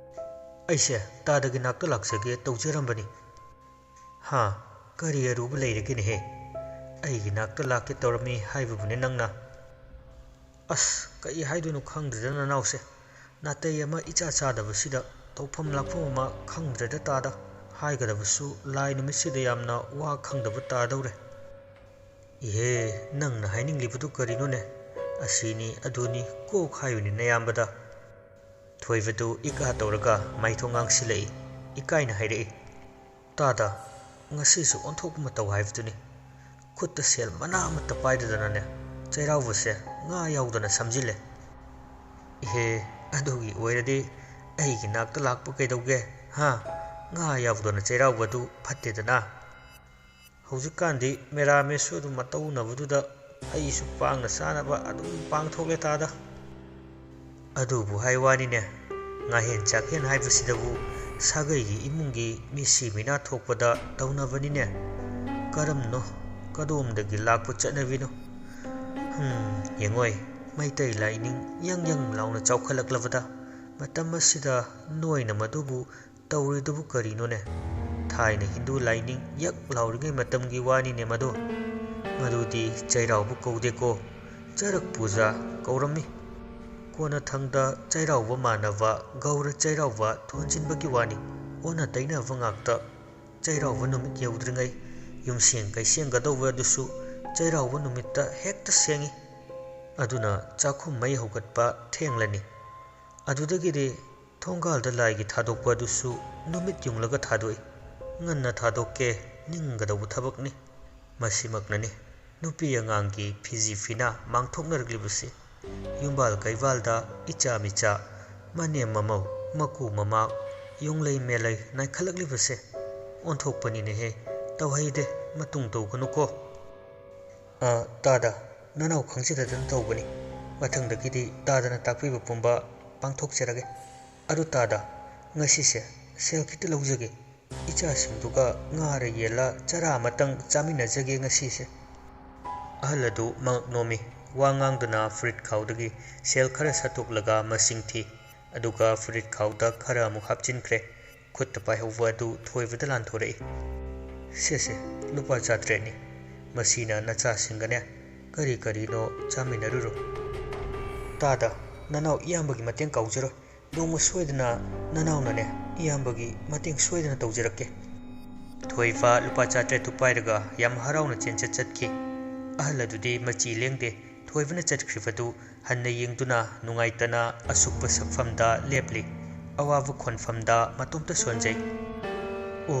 ꯑꯩꯁꯦ ꯇꯥꯗꯒꯤ ꯅꯥꯛꯇ ꯂꯥꯛꯆꯒꯦ ꯇꯧꯖꯔꯝꯕꯅꯤ꯫" "ꯍꯥ? ꯀꯔꯤ ꯑꯔꯨꯕ ꯂꯩꯔꯒꯦꯅꯦꯍꯦ? ꯑꯩꯒꯤ ꯅꯥꯛꯇ ꯂꯥꯛꯀꯦ ꯇꯧꯔꯝꯃꯤ ꯍꯥꯏꯕꯕꯨꯅꯦ ꯅꯪꯅ꯫" "ꯑꯁ, ꯀꯔꯤ ꯍꯥꯏꯗꯣꯏꯅꯣ ꯈꯪꯗ꯭ꯔꯦꯗ ꯅꯅꯥꯎꯁꯦ꯫ ꯅꯥꯇꯩ ꯑꯃ ꯏꯆꯥ ꯆꯥꯗꯕꯁꯤꯗ ꯇꯧꯐꯝ ꯂꯥꯛꯐꯝ ꯑꯃ ꯈꯪꯗ꯭ꯔꯦꯗ ꯇꯥꯗ꯫ ꯍꯥꯏꯒꯗꯕꯁꯨ ꯂꯥꯏ ꯅꯨꯃꯤꯠꯁꯤꯗ ꯌꯥꯝꯅ ꯋꯥ ꯈꯪꯗꯕ ꯇꯥꯗꯧꯔꯦ꯫" "ꯏꯍꯦ, ꯅꯪꯅ ꯍꯥꯏꯅꯤꯡꯂꯤꯕꯗꯨ ꯀꯔꯤꯅꯣꯅꯦ? ꯑꯁꯤꯅꯤ ꯑꯗꯨꯅꯤ ꯀꯣꯛ ꯍꯥꯏꯌꯨꯅꯦ ꯅꯌꯥꯝꯕꯗ꯫" ꯊꯣꯏꯕꯗꯨ ꯏꯀꯥ ꯇꯧꯔꯒ ꯃꯥꯏꯊꯣꯡ ꯉꯥꯡꯁꯤꯜꯂꯛꯏ꯫ ꯏꯀꯥꯏꯅ ꯍꯥꯏꯔꯛꯏ, "ꯇꯥꯗ, ꯉꯁꯤꯁꯨ ꯑꯣꯟꯊꯣꯛꯄ ꯃꯇꯧ ꯍꯥꯏꯕꯗꯨꯅꯤ꯫ ꯈꯨꯠꯇ ꯁꯦꯜ ꯃꯅꯥ ꯑꯃꯠꯇ ꯄꯥꯏꯗꯗꯅꯅꯦ, ꯆꯩꯔꯥꯎꯕꯁꯦ ꯉꯥ ꯌꯥꯎꯗꯅ ꯁꯝꯖꯤꯜꯂꯦ꯫" "ꯏꯍꯦ, ꯑꯗꯨꯒꯤ ꯑꯣꯏꯔꯗꯤ ꯑꯩꯒꯤ ꯅꯥꯛꯇ ꯂꯥꯛꯄ ꯀꯩꯗꯧꯒꯦ? ꯍꯥ? ꯉꯥ ꯌꯥꯎꯗꯅ ꯆꯩꯔꯥꯎꯕꯗꯨ ꯐꯠꯇꯦꯗꯅ꯫ ꯍꯧꯖꯤꯛꯀꯥꯟꯗꯤ ꯃꯦꯔꯥꯃꯦꯁꯁꯨ ꯑꯗꯨꯝ ꯃꯇꯧꯅꯕꯗꯨꯗ ꯑꯩꯁꯨ ꯄꯥꯡꯅ ꯆꯥꯅꯕ ꯑꯗꯨꯝ ꯄꯥꯡꯊꯣꯛꯂꯦ ꯇꯥꯗ꯫ ꯑꯗꯨꯕꯨ ꯍꯥꯏ ꯋꯥꯅꯤꯅꯦ, ꯉꯥꯍꯦꯟ ꯆꯥꯛꯍꯦꯟ ꯍꯥꯏꯕꯁꯤꯗꯕꯨ ꯁꯥꯒꯩꯒꯤ ꯏꯃꯨꯡꯒꯤ ꯃꯤꯁꯤ ꯃꯤꯅꯥ ꯊꯣꯛꯄꯗ ꯇꯧꯅꯕꯅꯤꯅꯦ꯫ ꯀꯔꯝꯅꯣ, ꯀꯗꯣꯝꯗꯒꯤ ꯂꯥꯛꯄ ꯆꯠꯅꯕꯤꯅꯣ? ꯍꯝ, ꯌꯦꯡꯉꯣꯏ, ꯃꯩꯇꯩ ꯂꯥꯏꯅꯤꯡ ꯌꯪ ꯌꯪ ꯂꯥꯎꯅ ꯆꯥꯎꯈꯠꯂꯛꯂꯕꯗ ꯃꯇꯝ ꯑꯁꯤꯗ ꯅꯣꯏꯅ ꯃꯗꯨꯕꯨ ꯇꯧꯔꯤꯗꯨꯕꯨ ꯀꯔꯤꯅꯣꯅꯦ? ꯊꯥꯏꯅ ꯍꯤꯟꯗꯨ ꯂꯥꯏꯅꯤꯡ ꯌꯛ ꯂꯥꯎꯔꯤꯉꯩ ꯃꯇꯝꯒꯤ ꯋꯥꯅꯤꯅꯦ ꯃꯗꯣ꯫ ꯃꯗꯨꯗꯤ ꯆꯩꯔꯥꯎꯕ ꯀꯧꯗꯦꯀꯣ, ꯆꯔꯛ ꯄꯨꯖꯥ ꯀꯧꯔꯝꯃꯤ꯫ ꯀꯣꯟꯅꯊꯪꯗ ꯆꯩꯔꯥꯎꯕ ꯃꯥꯟꯅꯕ ꯒꯧꯔ ꯆꯩꯔꯥꯎꯕ ꯊꯣꯟꯖꯤꯟꯕꯒꯤ ꯋꯥꯅꯤ꯫ ꯑꯣꯟꯅ ꯇꯩꯅꯕ ꯉꯥꯛꯇ꯫ ꯆꯩꯔꯥꯎꯕ ꯅꯨꯃꯤꯠ ꯌꯧꯗ꯭ꯔꯤꯉꯩ ꯌꯨꯝꯁꯦꯡ ꯀꯩꯁꯦꯡꯒꯗꯧꯕ ꯑꯗꯨꯁꯨ ꯆꯩꯔꯥꯎꯕ ꯅꯨꯃꯤꯠꯇ ꯍꯦꯛꯇ ꯁꯦꯡꯏ꯫ ꯑꯗꯨꯅ ꯆꯥꯛꯈꯨꯝ ꯃꯩ ꯍꯧꯒꯠꯄ ꯊꯦꯡꯂꯅꯤ꯫ ꯑꯗꯨꯗꯒꯤꯗꯤ ꯊꯣꯡꯒꯥꯜꯗ ꯂꯥꯏꯒꯤ ꯊꯥꯗꯣꯛꯄ ꯑꯗꯨꯁꯨ ꯅꯨꯃꯤꯠ ꯌꯨꯡꯂꯒ ꯊꯥꯗꯣꯛꯏ꯫ ꯉꯟꯅ ꯊꯥꯗꯣꯛꯀꯦ ꯅꯤꯡꯒꯗꯧꯕ ꯊꯕꯛꯅꯤ꯫ ꯃꯁꯤꯃꯛꯅꯅꯤ ꯅꯨꯄꯤ ꯑꯉꯥꯡꯒꯤ ꯐꯤꯖꯤ ꯐꯤꯅꯥ ꯃꯥꯡꯊꯣꯛꯅꯔꯛꯂꯤꯕꯁꯤ꯫ ꯌꯨꯝꯕꯥꯜ ꯀꯩꯕꯥꯜꯗ ꯏꯆꯥ ꯃꯤꯆꯥ, ꯃꯅꯦꯝ ꯃꯃꯧ, ꯃꯀꯨ ꯃꯃꯥ, ꯌꯨꯝꯂꯩ ꯃꯦꯂꯩ ꯅꯥꯏꯈꯠꯂꯛꯂꯤꯕꯁꯦ꯫ ꯑꯣꯟꯊꯣꯛꯄꯅꯤꯅꯦꯍꯦ, ꯇꯧꯍꯩꯗꯦ, ꯃꯇꯨꯡ ꯇꯧꯒꯅꯨꯀꯣ꯫ ꯑ, ꯇꯥꯗ, ꯅꯅꯥꯎ ꯈꯪꯖꯗꯗꯅ ꯇꯧꯕꯅꯤ꯫ ꯃꯊꯪꯗꯒꯤꯗꯤ ꯇꯥꯗꯅ ꯇꯥꯛꯄꯤꯕ ꯄꯨꯝꯕ ꯄꯥꯡꯊꯣꯛꯆꯔꯒꯦ꯫ ꯑꯗꯨ ꯇꯥꯗ, ꯉꯁꯤꯁꯦ ꯁꯦꯜ ꯈꯤꯇ ꯂꯧꯖꯒꯦ꯫ ꯏꯆꯥꯁꯤꯡꯗꯨꯒ ꯉꯥꯔ ꯌꯦꯜꯂ ꯆꯔꯥ ꯑꯃꯇꯪ ꯆꯥꯃꯤꯟꯅꯖꯒꯦ ꯉꯁꯤꯁꯦ꯫ ꯑꯍꯜ ꯑꯗꯨ ꯃꯉꯛ ꯅꯣꯝꯃꯤ꯫ ꯋꯥ ꯉꯥꯡꯗꯨꯅ ꯐꯨꯔꯤꯠ ꯈꯥꯎꯗꯒꯤ ꯁꯦꯜ ꯈꯔ ꯁꯠꯇꯣꯛꯂꯒ ꯃꯁꯤꯡ ꯊꯤ꯫ ꯑꯗꯨꯒ ꯐꯨꯔꯤꯠ ꯈꯥꯎꯗ ꯈꯔ ꯑꯃꯨꯛ ꯍꯥꯞꯆꯤꯟꯈ꯭ꯔꯦ꯫ ꯈꯨꯠꯇ ꯄꯥꯏꯍꯧꯕ ꯑꯗꯨ ꯊꯣꯏꯕꯗ ꯂꯥꯟꯊꯣꯔꯛꯏ꯫ "ꯁꯦ ꯁꯦ, ꯂꯨꯄꯥ ꯆꯥꯇ꯭ꯔꯦꯠꯅꯤ꯫ ꯃꯁꯤꯅ ꯅꯆꯥꯁꯤꯡꯒꯅꯦ ꯀꯔꯤ ꯀꯔꯤꯅꯣ ꯆꯥꯃꯤꯟꯅꯔꯨꯔꯣ꯫ ꯇꯥꯗ, ꯅꯅꯥꯎ ꯏꯌꯥꯝꯕꯒꯤ ꯃꯇꯦꯡ ꯀꯥꯎꯖꯔꯣꯏ꯫ ꯅꯣꯡꯃ ꯁꯣꯏꯗꯅ ꯅꯅꯥꯎꯅꯅꯦ ꯏꯌꯥꯝꯕꯒꯤ ꯃꯇꯦꯡ ꯁꯣꯏꯗꯅ ꯇꯧꯖꯔꯛꯀꯦ꯫" ꯊꯣꯏꯕ ꯂꯨꯄꯥ ꯆꯥꯇ꯭ꯔꯦꯠꯇꯨ ꯄꯥꯏꯔꯒ ꯌꯥꯝ ꯍꯔꯥꯎꯅ ꯆꯦꯟꯆꯠ ꯆꯠꯈꯤ꯫ ꯑꯍꯜ ꯑꯗꯨꯗꯤ ꯃꯆꯤ ꯂꯦꯡꯗꯦ꯫ ꯊꯣꯏꯕꯅ ꯆꯠꯈ꯭ꯔꯤꯕꯗꯨ ꯍꯟꯅ ꯌꯦꯡꯗꯨꯅ ꯅꯨꯡꯉꯥꯏꯇꯅ ꯑꯁꯨꯛꯄ ꯁꯛꯐꯝꯗ ꯂꯦꯞꯂꯤ꯫ ꯑꯋꯥꯕ ꯈꯣꯟꯐꯝꯗ ꯃꯇꯣꯝꯇ ꯁꯣꯟꯖꯩ꯫ "ꯑꯣ,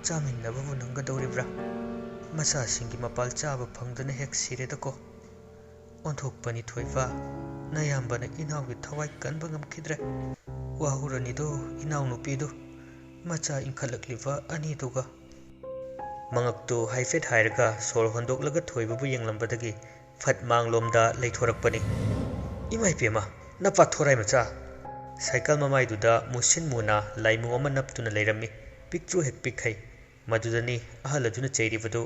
ꯆꯥꯃꯤꯟꯅꯕꯕꯨ ꯅꯪꯒꯗꯧꯔꯤꯕ꯭ꯔꯥ? ꯃꯆꯥꯁꯤꯡꯒꯤ ꯃꯄꯥꯜ ꯆꯥꯕ ꯐꯪꯗꯅ ꯍꯦꯛ ꯁꯤꯔꯦꯗꯀꯣ꯫" ꯑꯣꯟꯊꯣꯛꯄꯅꯤ ꯊꯣꯏꯕ꯫ ꯅꯌꯥꯝꯕꯅ ꯏꯅꯥꯎꯒꯤ ꯊꯋꯥꯏ ꯀꯟꯕ ꯉꯝꯈꯤꯗ꯭ꯔꯦ꯫ ꯋꯥꯍꯧꯔꯅꯤꯗꯣ ꯏꯅꯥꯎꯅꯨꯄꯤꯗꯨ, ꯃꯆꯥ ꯏꯟꯈꯠꯂꯛꯂꯤꯕ ꯑꯅꯤꯗꯨꯒ꯫ ꯃꯉꯛꯇꯨ ꯍꯥꯏꯐꯦꯠ ꯍꯥꯏꯔꯒ ꯁꯣꯔ ꯍꯣꯟꯗꯣꯛꯂꯒ ꯊꯣꯏꯕꯕꯨ ꯌꯦꯡꯂꯝꯕꯗꯒꯤ ꯐꯠ ꯃꯥꯡꯂꯣꯝꯗ ꯂꯩꯊꯣꯔꯛꯄꯅꯤ꯫ "ꯏꯃꯥ ꯏꯕꯦꯝꯃ, ꯅꯄꯥ ꯊꯣꯔꯥꯏ ꯃꯆꯥ!" ꯁꯥꯏꯀꯜ ꯃꯃꯥꯏꯗꯨꯗ ꯃꯨꯁꯤꯟ ꯃꯨꯅ ꯂꯥꯏꯃꯨ ꯑꯃ ꯅꯞꯇꯨꯅ ꯂꯩꯔꯝꯃꯤ꯫ ꯄꯤꯛꯇ꯭ꯔꯨ ꯍꯦꯛ ꯄꯤꯛꯈꯩ꯫ ꯃꯗꯨꯗꯅꯤ ꯑꯍꯜ ꯑꯗꯨꯅ ꯆꯩꯔꯤꯕꯗꯨ꯫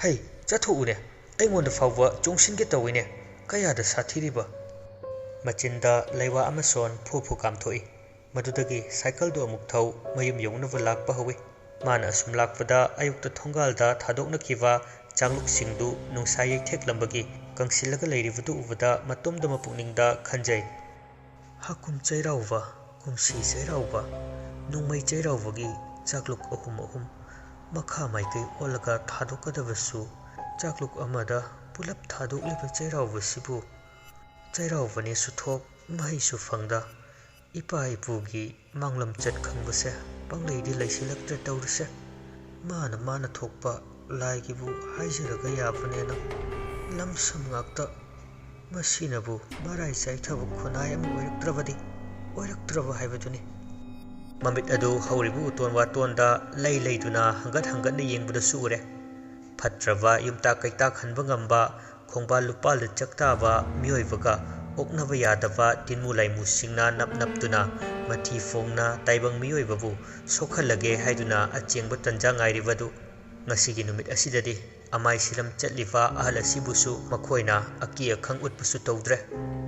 "ꯍꯩ, ꯆꯠꯊꯣꯛꯎꯅꯦ! ꯑꯩꯉꯣꯟꯗ ꯐꯥꯎꯕ ꯆꯣꯡꯁꯤꯟꯒꯦ ꯇꯧꯏꯅꯦ! ꯀꯌꯥꯗ ꯁꯥꯊꯤꯔꯤꯕ!" ꯃꯆꯤꯟꯗ ꯂꯩꯋꯥ ꯑꯃ ꯁꯣꯟ ꯐꯨ ꯐꯨ ꯀꯥꯝꯊꯣꯛꯏ꯫ ꯃꯗꯨꯗꯒꯤ ꯁꯥꯏꯀꯜꯗꯨ ꯑꯃꯨꯛ ꯊꯧ, ꯃꯌꯨꯝ ꯌꯧꯅꯕ ꯂꯥꯛꯄ ꯍꯧꯏ꯫ ꯃꯥꯅ ꯑꯁꯨꯝ ꯂꯥꯛꯄꯗ ꯑꯌꯨꯛꯇ ꯊꯣꯡꯒꯥꯜꯗ ꯊꯥꯗꯣꯛꯅꯈꯤꯕ ꯆꯥꯛꯂꯨꯛꯁꯤꯡꯗꯨ ꯅꯨꯡꯁꯥ ꯌꯩꯊꯦꯛꯂꯝꯕꯒꯤ ꯀꯪꯁꯤꯜꯂꯒ ꯂꯩꯔꯤꯕꯗꯨ ꯎꯕꯗ ꯃꯇꯣꯝꯗ ꯃꯄꯨꯛꯅꯤꯡꯗ ꯈꯟꯖꯩ꯫ ꯍꯥꯀꯨꯝ ꯆꯩꯔꯥꯎꯕ, ꯀꯨꯝꯁꯤ ꯆꯩꯔꯥꯎꯕ, ꯅꯣꯡꯃꯩ ꯆꯩꯔꯥꯎꯕꯒꯤ ꯆꯥꯛꯂꯨꯛ ꯑꯍꯨꯝ ꯑꯍꯨꯝ ꯃꯈꯥ ꯃꯥꯏꯀꯩ ꯑꯣꯜꯂꯒ ꯊꯥꯗꯣꯛꯀꯗꯕꯁꯨ, ꯆꯥꯛꯂꯨꯛ ꯑꯃꯗ ꯄꯨꯂꯞ ꯊꯥꯗꯣꯛꯂꯤꯕ ꯆꯩꯔꯥꯎꯕꯁꯤꯕꯨ ꯆꯩꯔꯥꯎꯕꯅꯦꯁꯨ ꯊꯣꯛ, ꯃꯍꯩꯁꯨ ꯐꯪꯗ, ꯏꯄꯥ ꯏꯄꯨꯒꯤ ꯃꯥꯡꯂꯝꯆꯠ ꯈꯪꯕꯁꯦ ꯄꯪꯂꯩꯗꯤ ꯂꯩꯁꯤꯜꯂꯛꯇ꯭ꯔꯦ ꯇꯧꯔꯤꯁꯦ꯫ ꯃꯥꯅ ꯃꯥꯅ ꯊꯣꯛꯄ ꯂꯥꯏꯒꯤꯕꯨ ꯍꯥꯏꯖꯔꯒ ꯌꯥꯕꯅꯦꯅ ꯂꯝꯁꯝ ꯉꯥꯛꯇ꯫ ꯃꯁꯤꯅꯕꯨ ꯃꯔꯥꯏ ꯆꯥꯏꯊꯕ ꯈꯨꯟꯅꯥꯏ ꯑꯃ ꯑꯣꯏꯔꯛꯇ꯭ꯔꯕꯗꯤ ꯑꯣꯏꯔꯛꯇ꯭ꯔꯕ ꯍꯥꯏꯕꯗꯨꯅꯤ꯫ ꯃꯃꯤꯠ ꯑꯗꯨ ꯍꯧꯔꯤꯕ ꯎꯇꯣꯟ ꯋꯥꯇꯣꯟꯗ ꯂꯩ ꯂꯩꯗꯨꯅ ꯍꯪꯒꯠ ꯍꯪꯒꯠꯅ ꯌꯦꯡꯕꯗꯁꯨ ꯎꯔꯦ꯫ ꯐꯠꯇ꯭ꯔꯕ ꯌꯨꯝꯇꯥꯛ ꯀꯩꯇꯥꯛ ꯍꯟꯕ ꯉꯝꯕ, ꯈꯣꯡꯕꯥꯜ ꯂꯨꯄꯥꯜꯗ ꯆꯥꯛꯇꯥꯕ ꯃꯤꯑꯣꯏꯕꯒ ꯑꯣꯛꯅꯕ ꯌꯥꯗꯕ ꯇꯤꯟꯃꯨ ꯂꯥꯏꯃꯨꯁꯤꯡꯅ ꯅꯞ ꯅꯞꯇꯨꯅ ꯃꯊꯤ ꯐꯣꯡꯅ ꯇꯥꯏꯕꯪ ꯃꯤꯑꯣꯏꯕꯕꯨ ꯁꯣꯛꯍꯜꯂꯒꯦ ꯍꯥꯏꯗꯨꯅ ꯑꯆꯦꯡꯕ ꯇꯟꯖꯥ ꯉꯥꯏꯔꯤꯕꯗꯨ꯫ ꯉꯁꯤꯒꯤ ꯅꯨꯃꯤꯠ ꯑꯁꯤꯗꯗꯤ ꯑꯃꯥꯏ ꯁꯤꯂꯝ ꯆꯠꯂꯤꯕ ꯑꯍꯜ ꯑꯁꯤꯕꯨꯁꯨ ꯃꯈꯣꯏꯅ ꯑꯀꯤ ꯑꯈꯪ ꯎꯠꯄꯁꯨ ꯇꯧꯗ꯭ꯔꯦ꯫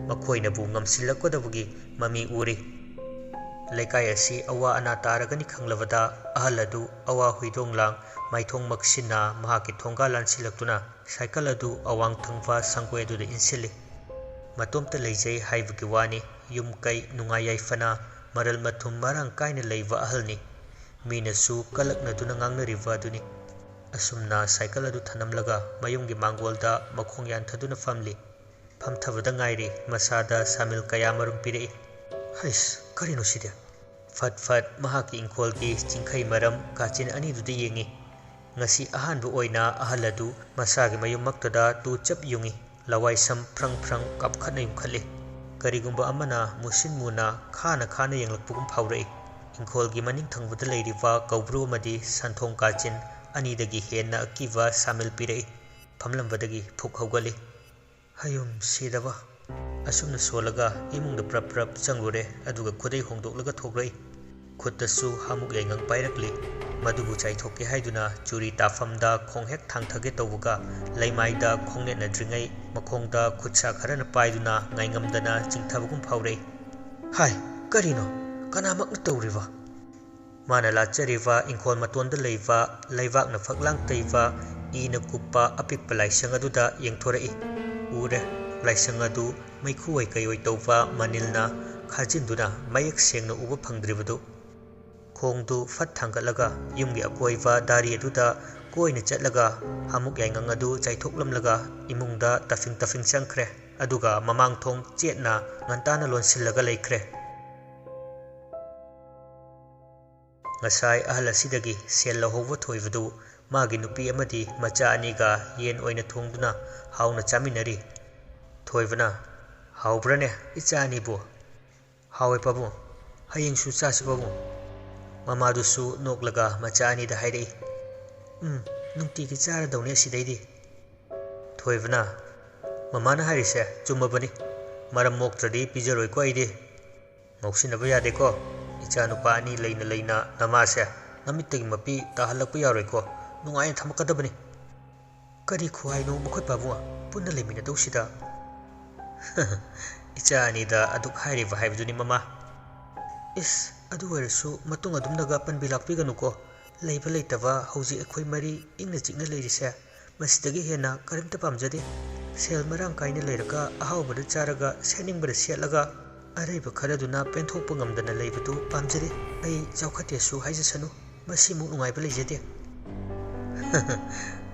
ꯃꯈꯣꯏꯅꯕꯨ ꯉꯝꯁꯤꯜꯂꯛꯀꯗꯕꯒꯤ ꯃꯃꯤ ꯎꯔꯤ꯫ ꯂꯩꯀꯥꯏ ꯑꯁꯤ ꯑꯋꯥ ꯑꯅꯥ ꯇꯥꯔꯒꯅꯤ ꯈꯪꯂꯕꯗ ꯑꯍꯜ ꯑꯗꯨ ꯑꯋꯥ ꯍꯨꯏꯗꯣꯡ ꯂꯥꯡ ꯃꯥꯏꯊꯣꯡ ꯃꯛꯁꯤꯟꯅ ꯃꯍꯥꯛꯀꯤ ꯊꯣꯡꯒꯥꯜ ꯂꯥꯟꯁꯤꯜꯂꯛꯇꯨꯅ ꯁꯥꯏꯀꯜ ꯑꯗꯨ ꯑꯋꯥꯡ ꯊꯪꯕ ꯁꯪꯒꯣꯏ ꯑꯗꯨꯗ ꯏꯟꯁꯤꯜꯂꯤ꯫ ꯃꯇꯣꯝꯇ ꯂꯩꯖꯩ ꯍꯥꯏꯕꯒꯤ ꯋꯥꯅꯤ꯫ ꯌꯨꯝ ꯀꯩ ꯅꯨꯡꯉꯥꯏ ꯌꯥꯏꯐꯅ ꯃꯔꯜ ꯃꯊꯨꯝ ꯃꯔꯥꯡ ꯀꯥꯏꯅ ꯂꯩꯕ ꯑꯍꯜꯅꯤ꯫ ꯃꯤꯅꯁꯨ ꯀꯂꯛꯅꯗꯨꯅ ꯉꯥꯡꯅꯔꯤꯕ ꯑꯗꯨꯅꯤ꯫ ꯑꯁꯨꯝꯅ ꯁꯥꯏꯀꯜ ꯑꯗꯨ ꯊꯅꯝꯂꯒ ꯃꯌꯨꯝꯒꯤ ꯃꯥꯡꯒꯣꯜꯗ ꯃꯈꯣꯡ ꯌꯥꯟꯊꯗꯨꯅ ꯐꯝꯂꯤ꯫ ꯐꯝꯊꯕꯗ ꯉꯥꯏꯔꯤ ꯃꯁꯥꯗ ꯁꯥꯃꯤꯜ ꯀꯌꯥꯃꯔꯨꯝ ꯄꯤꯔꯛꯏ꯫ ꯍꯩꯁ, ꯀꯔꯤꯅꯣ ꯁꯤꯗꯤ? ꯐꯠ ꯐꯠ ꯃꯍꯥꯛꯀꯤ ꯏꯪꯈꯣꯜꯒꯤ ꯆꯤꯡꯈꯩ ꯃꯔꯝ ꯀꯥꯆꯤꯟ ꯑꯅꯤꯗꯨꯗ ꯌꯦꯡꯏ꯫ ꯉꯁꯤ ꯑꯍꯥꯟꯕ ꯑꯣꯏꯅ ꯑꯍꯜ ꯑꯗꯨ ꯃꯁꯥꯒꯤ ꯃꯌꯨꯝꯃꯛꯇꯗ ꯇꯨ ꯆꯞ ꯌꯨꯡꯏ꯫ ꯂꯋꯥꯏ ꯁꯝ ꯐ꯭ꯔꯪ ꯐ꯭ꯔꯪ ꯀꯥꯞꯈꯠꯅ ꯌꯨꯡꯈꯠꯂꯤ꯫ ꯀꯔꯤꯒꯨꯝꯕ ꯑꯃꯅ ꯃꯨꯁꯤꯟ ꯃꯨꯅ ꯈꯥꯅ ꯈꯥꯅ ꯌꯦꯡꯂꯛꯄꯒꯨꯝ ꯐꯥꯎꯔꯛꯏ꯫ ꯏꯪꯈꯣꯜꯒꯤ ꯃꯅꯤꯡ ꯊꯪꯕꯗ ꯂꯩꯔꯤꯕ ꯀꯧꯕ꯭ꯔꯨ ꯑꯃꯗꯤ ꯁꯟꯊꯣꯡ ꯀꯥꯆꯤꯟ ꯑꯅꯤꯗꯒꯤ ꯍꯦꯟꯅ ꯑꯀꯤꯕ ꯁꯥꯃꯤꯜ ꯄꯤꯔꯛꯏ꯫ ꯐꯝꯂꯝꯕꯗꯒꯤ ꯐꯨꯛ ꯍꯧꯒꯠꯂꯤ꯫ ꯍꯌꯨꯝ ꯁꯤꯗꯕ꯫ ꯑꯁꯨꯝꯅ ꯁꯣꯜꯂꯒ ꯏꯃꯨꯡꯗ ꯄ꯭ꯔꯞ ꯄ꯭ꯔꯞ ꯆꯪꯂꯨꯔꯦ, ꯑꯗꯨꯒ ꯈꯨꯗꯩ ꯍꯣꯡꯗꯣꯛꯂꯒ ꯊꯣꯛꯂꯛꯏ꯫ ꯈꯨꯠꯇꯁꯨ ꯍꯥꯃꯨꯛ ꯌꯥꯏꯉꯪ ꯄꯥꯏꯔꯛꯂꯤ꯫ ꯃꯗꯨꯕꯨ ꯆꯥꯏꯊꯣꯛꯀꯦ ꯍꯥꯏꯗꯨꯅ ꯆꯨꯔꯤ ꯇꯥꯐꯝꯗ ꯈꯣꯡ ꯍꯦꯛ ꯊꯥꯡꯊꯒꯦ ꯇꯧꯕꯒ, ꯂꯩꯃꯥꯏꯗ ꯈꯣꯡ ꯅꯦꯠꯅꯗ꯭ꯔꯤꯉꯩ ꯃꯈꯣꯡꯗ ꯈꯨꯠꯁꯥ ꯈꯔꯅ ꯄꯥꯏꯗꯨꯅ ꯉꯥꯏꯉꯝꯗꯅ ꯆꯤꯡꯊꯕꯒꯨꯝ ꯐꯥꯎꯔꯛꯏ꯫ ꯍꯥꯏ, ꯀꯔꯤꯅꯣ? ꯀꯅꯥꯃꯛꯅ ꯇꯧꯔꯤꯕ? ꯃꯥꯅ ꯂꯥꯠꯆꯔꯤꯕ ꯏꯪꯈꯣꯜ ꯃꯇꯣꯟꯗ ꯂꯩꯕ ꯂꯩꯕꯥꯛꯅ ꯐꯛꯂꯥꯡ ꯇꯩꯕ ꯏꯅ ꯀꯨꯞꯄ ꯑꯄꯤꯛꯄ ꯂꯥꯏꯁꯪ ꯑꯗꯨꯗ ꯌꯦꯡꯊꯣꯔꯛꯏ꯫ ꯎꯔꯦ, ꯂꯥꯏꯁꯪ ꯑꯗꯨ ꯃꯩꯈꯨ ꯑꯣꯏ ꯀꯩ ꯑꯣꯏ ꯇꯧꯕ ꯃꯅꯤꯜꯅ ꯈꯥꯖꯤꯟꯗꯨꯅ ꯃꯌꯦꯛ ꯁꯦꯡꯅ ꯎꯕ ꯐꯪꯗ꯭ꯔꯤꯕꯗꯨ꯫ ꯈꯣꯡꯗꯨ ꯐꯠ ꯊꯥꯡꯒꯠꯂꯒ ꯌꯨꯝꯒꯤ ꯑꯀꯣꯏꯕ ꯗꯥꯔꯤ ꯑꯗꯨꯗ ꯀꯣꯏꯅ ꯆꯠꯂꯒ ꯍꯥꯃꯨꯛ ꯌꯥꯏꯉꯪ ꯑꯗꯨ ꯆꯥꯏꯊꯣꯛꯂꯝꯂꯒ ꯏꯃꯨꯡꯗ ꯇꯐꯤꯡ ꯇꯐꯤꯡ ꯆꯪꯈ꯭ꯔꯦ꯫ ꯑꯗꯨꯒ ꯃꯃꯥꯡ ꯊꯣꯡ ꯆꯦꯠꯅ ꯉꯟꯇꯥꯅ ꯂꯣꯟꯁꯤꯜꯂꯒ ꯂꯩꯈ꯭ꯔꯦ꯫ ꯉꯁꯥꯏ ꯑꯍꯜ ꯑꯁꯤꯗꯒꯤ ꯁꯦꯜ ꯂꯧꯍꯧꯕ ꯊꯣꯏꯕꯗꯨ ꯃꯥꯒꯤ ꯅꯨꯄꯤ ꯑꯃꯗꯤ ꯃꯆꯥ ꯑꯅꯤꯒ ꯌꯦꯟ ꯑꯣꯏꯅ ꯊꯣꯡꯗꯨꯅ ꯍꯥꯎꯅ ꯆꯥꯃꯤꯟꯅꯔꯤ꯫ ꯊꯣꯏꯕꯅ, "ꯍꯥꯎꯕ꯭ꯔꯅꯦ, ꯏꯆꯥ ꯑꯅꯤꯕꯨ?" "ꯍꯥꯎꯋꯦ ꯄꯥꯕꯨꯡ, ꯍꯌꯦꯡꯁꯨ ꯆꯥꯁꯤ ꯄꯥꯕꯨꯡ꯫" ꯃꯃꯥꯗꯨꯁꯨ ꯅꯣꯛꯂꯒ ꯃꯆꯥ ꯑꯅꯤꯗ ꯍꯥꯏꯔꯛꯏ꯫ "ꯎꯝ, ꯅꯨꯡꯇꯤꯒꯤ ꯆꯥꯔꯗꯧꯅꯦ ꯑꯁꯤꯗꯩꯗꯤ꯫" ꯊꯣꯏꯕꯅ, "ꯃꯃꯥꯅ ꯍꯥꯏꯔꯤꯁꯦ ꯆꯨꯝꯃꯕꯅꯤ, ꯃꯔꯝ ꯃꯣꯛꯇ꯭ꯔꯗꯤ ꯄꯤꯖꯔꯣꯏꯀꯣ ꯑꯩꯗꯤ꯫" "ꯉꯥꯎꯁꯤꯟꯅꯕ ꯌꯥꯗꯦꯀꯣ, ꯏꯆꯥ ꯅꯨꯄꯥ ꯑꯅꯤ ꯂꯩꯅ ꯂꯩꯅ ꯅꯃꯥꯁꯦ ꯅꯃꯤꯠꯇꯒꯤ ꯃꯄꯤ ꯇꯥꯍꯜꯂꯛꯄ ꯌꯥꯔꯣꯏꯀꯣ, ꯅꯨꯡꯉꯥꯏꯅ ꯊꯝꯃꯛꯀꯗꯕꯅꯤ꯫" "ꯀꯔꯤ ꯈꯨꯍꯥꯏꯅꯣ ꯃꯈꯣꯏ ꯄꯥꯕꯨꯡ, ꯄꯨꯟꯅ ꯂꯩꯃꯤꯟꯅꯗꯧꯁꯤꯗ?" "ꯏꯆꯥ ꯑꯅꯤꯗ ꯑꯗꯨꯛ ꯍꯥꯏꯔꯤꯕ ꯍꯥꯏꯕꯗꯨꯅꯤ ꯃꯃꯥ꯫" "ꯏꯁ, ꯑꯗꯨ ꯑꯣꯏꯔꯁꯨ ꯃꯇꯨꯡ ꯑꯗꯨꯝꯅꯒ ꯄꯟꯕꯤ ꯂꯥꯛꯄꯤꯒꯅꯨꯀꯣ꯫ ꯂꯩꯕ ꯂꯩꯇꯕ ꯍꯧꯖꯤꯛ ꯑꯩꯈꯣꯏ ꯃꯔꯤ ꯏꯪꯅ ꯆꯤꯛꯅ ꯂꯩꯔꯤꯁꯦ, ꯃꯁꯤꯗꯒꯤ ꯍꯦꯟꯅ ꯀꯔꯤꯝꯇ ꯄꯥꯝꯖꯗꯦ꯫ ꯁꯦꯜ ꯃꯔꯥꯡ ꯀꯥꯏꯅ ꯂꯩꯔꯒ ꯑꯍꯥꯎꯕꯗ ꯆꯥꯔꯒ ꯁꯦꯠꯅꯤꯡꯕꯗ ꯁꯦꯠꯂꯒ ꯑꯔꯩꯕ ꯈꯔꯗꯨꯅ ꯄꯦꯟꯊꯣꯛꯄ ꯉꯝꯗꯅ ꯂꯩꯕꯗꯨ ꯄꯥꯝꯖꯗꯦ꯫ ꯑꯩ ꯆꯥꯎꯈꯠꯇꯦꯁꯨ ꯍꯥꯏꯖꯁꯅꯨ, ꯃꯁꯤꯃꯨꯛ ꯅꯨꯡꯉꯥꯏꯕ ꯂꯩꯖꯗꯦ꯫"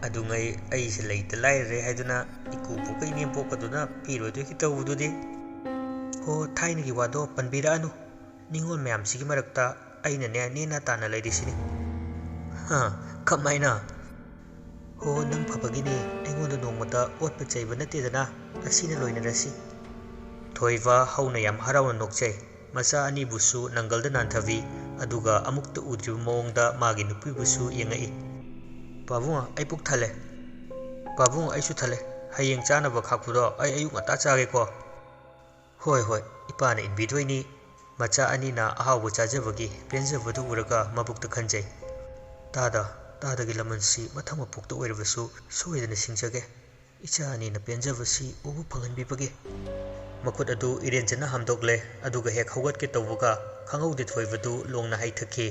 "ꯑꯗꯨꯉꯩ ꯑꯩꯁꯦ ꯂꯩꯇ ꯂꯥꯏꯔꯔꯦ ꯍꯥꯏꯗꯨꯅ ꯏꯀꯨꯕꯣꯛꯀ ꯏꯅꯦꯝꯕꯣꯛꯀꯗꯨꯅ ꯄꯤꯔꯣꯏꯗꯣꯏꯒꯤ ꯇꯧꯕꯗꯨꯗꯤ?" "ꯍꯣ, ꯊꯥꯏꯅꯒꯤ ꯋꯥꯗꯣ ꯄꯟꯕꯤꯔꯛꯑꯅꯨ꯫ ꯅꯤꯉꯣꯜ ꯃꯌꯥꯝꯁꯤꯒꯤ ꯃꯔꯛꯇ ꯑꯩꯅꯅꯦ ꯅꯦꯅꯥ ꯇꯥꯅ ꯂꯩꯔꯤꯁꯤꯅꯤ꯫" "ꯍꯥ? ꯀꯃꯥꯏꯅ?" ꯑꯣ, ꯅꯪ ꯐꯕꯒꯤꯅꯤ꯫ ꯑꯩꯉꯣꯟꯗ ꯅꯣꯡꯃꯇ ꯑꯣꯠꯄ ꯆꯩꯕ ꯅꯠꯇꯦꯗꯅ꯫ ꯑꯁꯤꯅ ꯂꯣꯏꯅꯔꯁꯤ꯫ ꯊꯣꯏꯕ ꯍꯧꯅ ꯌꯥꯝ ꯍꯔꯥꯎꯅ ꯅꯣꯛꯆꯩ꯫ ꯃꯆꯥ ꯑꯅꯤꯕꯨꯁꯨ ꯅꯪꯒꯜꯗ ꯅꯥꯟꯊꯕꯤ, ꯑꯗꯨꯒ ꯑꯃꯨꯛꯇ ꯎꯗ꯭ꯔꯤꯕ ꯃꯑꯣꯡꯗ ꯃꯥꯒꯤ ꯅꯨꯄꯤꯕꯨꯁꯨ ꯌꯦꯡꯉꯛꯏ꯫ "ꯄꯥꯕꯨꯡ, ꯑꯩ ꯄꯨꯛ ꯊꯜꯂꯦ꯫ ꯄꯥꯕꯨꯡ, ꯑꯩꯁꯨ ꯊꯜꯂꯦ꯫ ꯍꯌꯦꯡ ꯆꯥꯅꯕ ꯈꯥꯛꯄꯗꯣ ꯑꯩ ꯑꯌꯨꯛ ꯉꯟꯇꯥ ꯆꯥꯒꯦꯀꯣ"꯫ "ꯍꯣꯏ, ꯍꯣꯏ, ꯏꯄꯥꯅ ꯏꯟꯕꯤꯗꯣꯏꯅꯤ"꯫ ꯃꯆꯥ ꯑꯅꯤꯅ ꯑꯍꯥꯎꯕ ꯆꯥꯖꯕꯒꯤ ꯄꯦꯟꯖꯕꯗꯨ ꯎꯔꯒ ꯃꯕꯨꯛꯇ ꯈꯟꯖꯩ꯫ "ꯇꯥꯗ, ꯇꯥꯗꯒꯤ ꯂꯃꯟꯁꯤ ꯃꯊꯪ ꯃꯄꯣꯛꯇ ꯑꯣꯏꯔꯕꯁꯨ ꯁꯣꯏꯗꯅ ꯁꯤꯡꯖꯒꯦ, ꯏꯆꯥ ꯑꯅꯤꯅ ꯄꯦꯟꯖꯕꯁꯤ ꯎꯕ ꯐꯪꯍꯟꯕꯤꯕꯒꯤ"꯫ ꯃꯈꯨꯠ ꯑꯗꯨ ꯏꯔꯦꯟꯖꯅ ꯍꯥꯝꯗꯣꯛꯂꯦ, ꯑꯗꯨꯒ ꯍꯦꯛ ꯍꯧꯒꯠꯀꯦ ꯇꯧꯕꯒ ꯈꯪꯍꯧꯗꯦ ꯊꯣꯏꯕꯗꯨ ꯂꯣꯡꯅ ꯍꯩꯊꯈꯤ꯫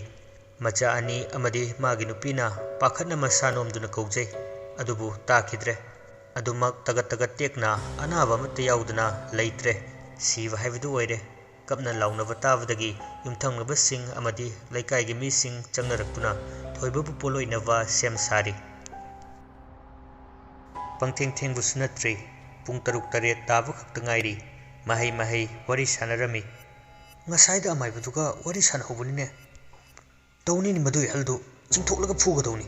ꯃꯆꯥ ꯑꯅꯤ ꯑꯃꯗꯤ ꯃꯥꯒꯤ ꯅꯨꯄꯤꯅ ꯄꯥꯈꯠꯅ ꯃꯁꯥ ꯅꯣꯝꯗꯨꯅ ꯀꯧꯖꯩ, ꯑꯗꯨꯕꯨ ꯇꯥꯈꯤꯗ꯭ꯔꯦ꯫ ꯑꯗꯨꯃꯛ ꯇꯒꯠ ꯇꯒꯠ ꯇꯦꯛꯅ ꯑꯅꯥꯕ ꯑꯃꯠꯇ ꯌꯥꯎꯗꯅ ꯂꯩꯇ꯭ꯔꯦ꯫ ꯁꯤꯕ ꯍꯥꯏꯕꯗꯨ ꯑꯣꯏꯔꯦ꯫ ꯀꯞꯅ ꯂꯥꯎꯅꯕ ꯇꯥꯕꯗꯒꯤ ꯌꯨꯝꯊꯪꯅꯕꯁꯤꯡ ꯑꯃꯗꯤ ꯂꯩꯀꯥꯏꯒꯤ ꯃꯤꯁꯤꯡ ꯆꯪꯅꯔꯛꯇꯨꯅ ꯊꯣꯏꯕꯕꯨ ꯄꯣꯠꯂꯣꯏꯅꯕ ꯁꯦꯝ ꯁꯥꯔꯤ꯫ ꯄꯪꯊꯦꯡ ꯊꯦꯡꯕꯁꯨ ꯅꯠꯇ꯭ꯔꯤ꯫ ꯄꯨꯡ ꯇꯔꯨꯛ ꯇꯔꯦꯠ ꯇꯥꯕ ꯈꯛꯇ ꯉꯥꯏꯔꯤ꯫ ꯃꯍꯩ ꯃꯍꯩ ꯋꯥꯔꯤ ꯁꯥꯟꯅꯔꯝꯃꯤ꯫ "ꯉꯁꯥꯏꯗ ꯑꯃꯥꯏꯕꯗꯨꯒ ꯋꯥꯔꯤ ꯁꯥꯟꯅꯍꯧꯕꯅꯤꯅꯦ꯫ ꯇꯧꯅꯤꯅꯦ, ꯃꯗꯨꯏ ꯑꯍꯜꯗꯨ ꯆꯤꯡꯊꯣꯛꯂꯒ ꯐꯨꯒꯗꯧꯅꯤ"꯫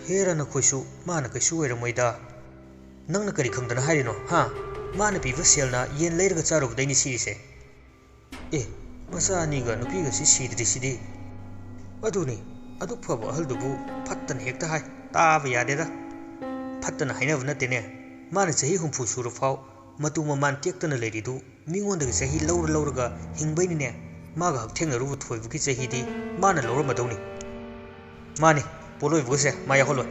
"ꯍꯦꯔꯥ, ꯅꯈꯣꯏꯁꯨ, ꯃꯥꯅ ꯀꯩꯁꯨ ꯑꯣꯏꯔꯝꯃꯣꯏꯗ"꯫ "ꯅꯪꯅ ꯀꯔꯤ ꯈꯪꯗꯅ ꯍꯥꯏꯔꯤꯅꯣ, ꯍꯥ? ꯃꯥꯅ ꯄꯤꯕ ꯁꯦꯜꯅ ꯌꯦꯟ ꯂꯩꯔꯒ ꯆꯥꯔꯨꯕꯗꯩꯅꯤ ꯁꯤꯔꯤꯁꯦ"꯫ "ꯑꯦ, ꯃꯆꯥ ꯑꯅꯤꯒ ꯅꯨꯄꯤꯒꯁꯤ ꯁꯤꯗ꯭ꯔꯤꯁꯤꯗꯤ"꯫ "ꯑꯗꯨꯅꯤ, ꯑꯗꯨꯛ ꯐꯕ ꯑꯍꯜꯗꯨꯕꯨ ꯐꯠꯇꯅ ꯍꯦꯛꯇ ꯍꯥꯏ꯫ ꯇꯥꯕ ꯌꯥꯗꯦꯗ꯫ ꯐꯠꯇꯅ ꯍꯥꯏꯅꯕ ꯅꯠꯇꯦꯅꯦ꯫ ꯃꯥꯅ ꯆꯍꯤ ꯍꯨꯝꯐꯨ ꯁꯨꯔꯐꯥꯎ ꯃꯇꯨ ꯃꯃꯥꯟ ꯇꯦꯛꯇꯅ ꯂꯩꯔꯤꯗꯨ ꯃꯤꯉꯣꯟꯗꯒꯤ ꯆꯍꯤ ꯂꯧꯔ ꯂꯧꯔꯒ ꯍꯤꯡꯕꯩꯅꯤꯅꯦ꯫ ꯃꯥꯒ ꯍꯛꯊꯦꯡꯅꯔꯨꯕ ꯊꯣꯏꯕꯒꯤ ꯆꯍꯤꯗꯤ ꯃꯥꯅ ꯂꯧꯔꯝꯃꯗꯧꯅꯤ"꯫ "ꯃꯥꯅꯤ, ꯄꯣꯠꯂꯣꯏꯕꯒꯁꯦ ꯃꯥ ꯌꯥꯎꯍꯜꯂꯣꯏ꯫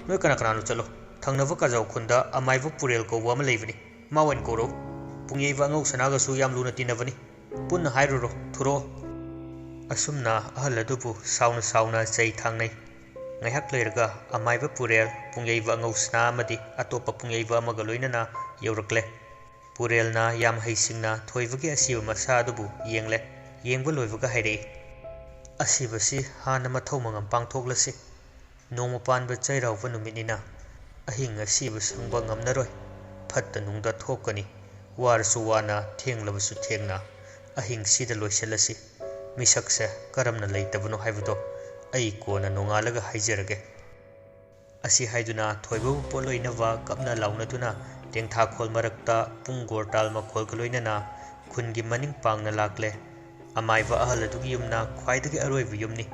ꯅꯣꯏ ꯀꯅꯥ ꯀꯅꯥꯅꯣ ꯆꯠꯂꯣ꯫ ꯊꯪꯅꯕ ꯀꯥꯖꯥꯎ ꯈꯨꯟꯗ ꯑꯃꯥꯏꯕ ꯄꯨꯔꯦꯜ ꯀꯧꯕ ꯑꯃ ꯂꯩꯕꯅꯤ꯫ ꯃꯥ ꯑꯣꯏꯅ ꯀꯧꯔꯛꯎ꯫ ꯄꯨꯡꯌꯩꯕ ꯑꯉꯧ ꯁꯅꯥꯒꯁꯨ ꯌꯥꯝ ꯂꯨꯅ ꯇꯤꯟꯅꯕꯅꯤ꯫ ꯄꯨꯟꯅ ꯍꯥꯏꯔꯨꯔꯣ, ꯊꯨꯔꯣ"꯫ ꯑꯁꯨꯝꯅ ꯑꯍꯜ ꯑꯗꯨꯕꯨ ꯁꯥꯎꯅ ꯁꯥꯎꯅ ꯆꯩ ꯊꯥꯡꯅꯩ꯫ ꯉꯥꯏꯍꯥꯛ ꯂꯩꯔꯒ ꯑꯃꯥꯏꯕ ꯄꯨꯔꯦꯜ, ꯄꯨꯡꯌꯩꯕ ꯑꯉꯧ ꯁꯅꯥ ꯑꯃꯗꯤ ꯑꯇꯣꯞꯄ ꯄꯨꯡꯌꯩꯕ ꯑꯃꯒ ꯂꯣꯏꯅꯅ ꯌꯧꯔꯛꯂꯦ꯫ ꯄꯨꯔꯦꯜꯅ ꯌꯥꯝ ꯍꯩꯁꯤꯡꯅ ꯊꯣꯏꯕꯒꯤ ꯑꯁꯤꯕ ꯃꯁꯥ ꯑꯗꯨꯕꯨ ꯌꯦꯡꯂꯦ꯫ ꯌꯦꯡꯕ ꯂꯣꯏꯕꯒ ꯍꯥꯏꯔꯛꯏ, "ꯑꯁꯤꯕꯁꯤ ꯍꯥꯟꯅ ꯃꯊꯧ ꯃꯉꯝ ꯄꯥꯡꯊꯣꯛꯂꯁꯤ꯫ ꯅꯣꯡꯃ ꯄꯥꯟꯕ ꯆꯩꯔꯥꯎꯕ ꯅꯨꯃꯤꯠꯅꯤꯅ ꯑꯍꯤꯡ ꯑꯁꯤꯕ ꯁꯪꯕ ꯉꯝꯅꯔꯣꯏ꯫ ꯐꯠꯇ ꯅꯨꯡꯗ ꯊꯣꯛꯀꯅꯤ꯫ ꯋꯥꯔꯁꯨ ꯋꯥꯅ, ꯊꯦꯡꯂꯕꯁꯨ ꯊꯦꯡꯅ ꯑꯍꯤꯡꯁꯤꯗ ꯂꯣꯏꯁꯤꯜꯂꯁꯤ꯫ ꯃꯤꯁꯛꯁꯦ ꯀꯔꯝꯅ ꯂꯩꯇꯕꯅꯣ ꯍꯥꯏꯕꯗꯣ ꯑꯩ ꯀꯣꯟꯅ ꯅꯣꯡꯉꯥꯜꯂꯒ ꯍꯥꯏꯖꯔꯒꯦ"꯫ ꯑꯁꯤ ꯍꯥꯏꯗꯨꯅ ꯊꯣꯏꯕꯕꯨ ꯄꯣꯠꯂꯣꯏꯅꯕ ꯀꯞꯅ ꯂꯥꯎꯅꯗꯨꯅ ꯇꯦꯡꯊꯥꯈꯣꯜ ꯃꯔꯛꯇ ꯄꯨꯡ ꯒꯣꯔꯇꯥꯜ ꯃꯈꯣꯜꯒ ꯂꯣꯏꯅꯅ ꯈꯨꯟꯒꯤ ꯃꯅꯤꯡ ꯄꯥꯡꯅ ꯂꯥꯛꯂꯦ꯫ ꯑꯃꯥꯏꯕ ꯑꯍꯜ ꯑꯗꯨꯒꯤ ꯌꯨꯝꯅ ꯈ꯭ꯋꯥꯏꯗꯒꯤ ꯑꯔꯣꯏꯕ ꯌꯨꯝꯅꯤ꯫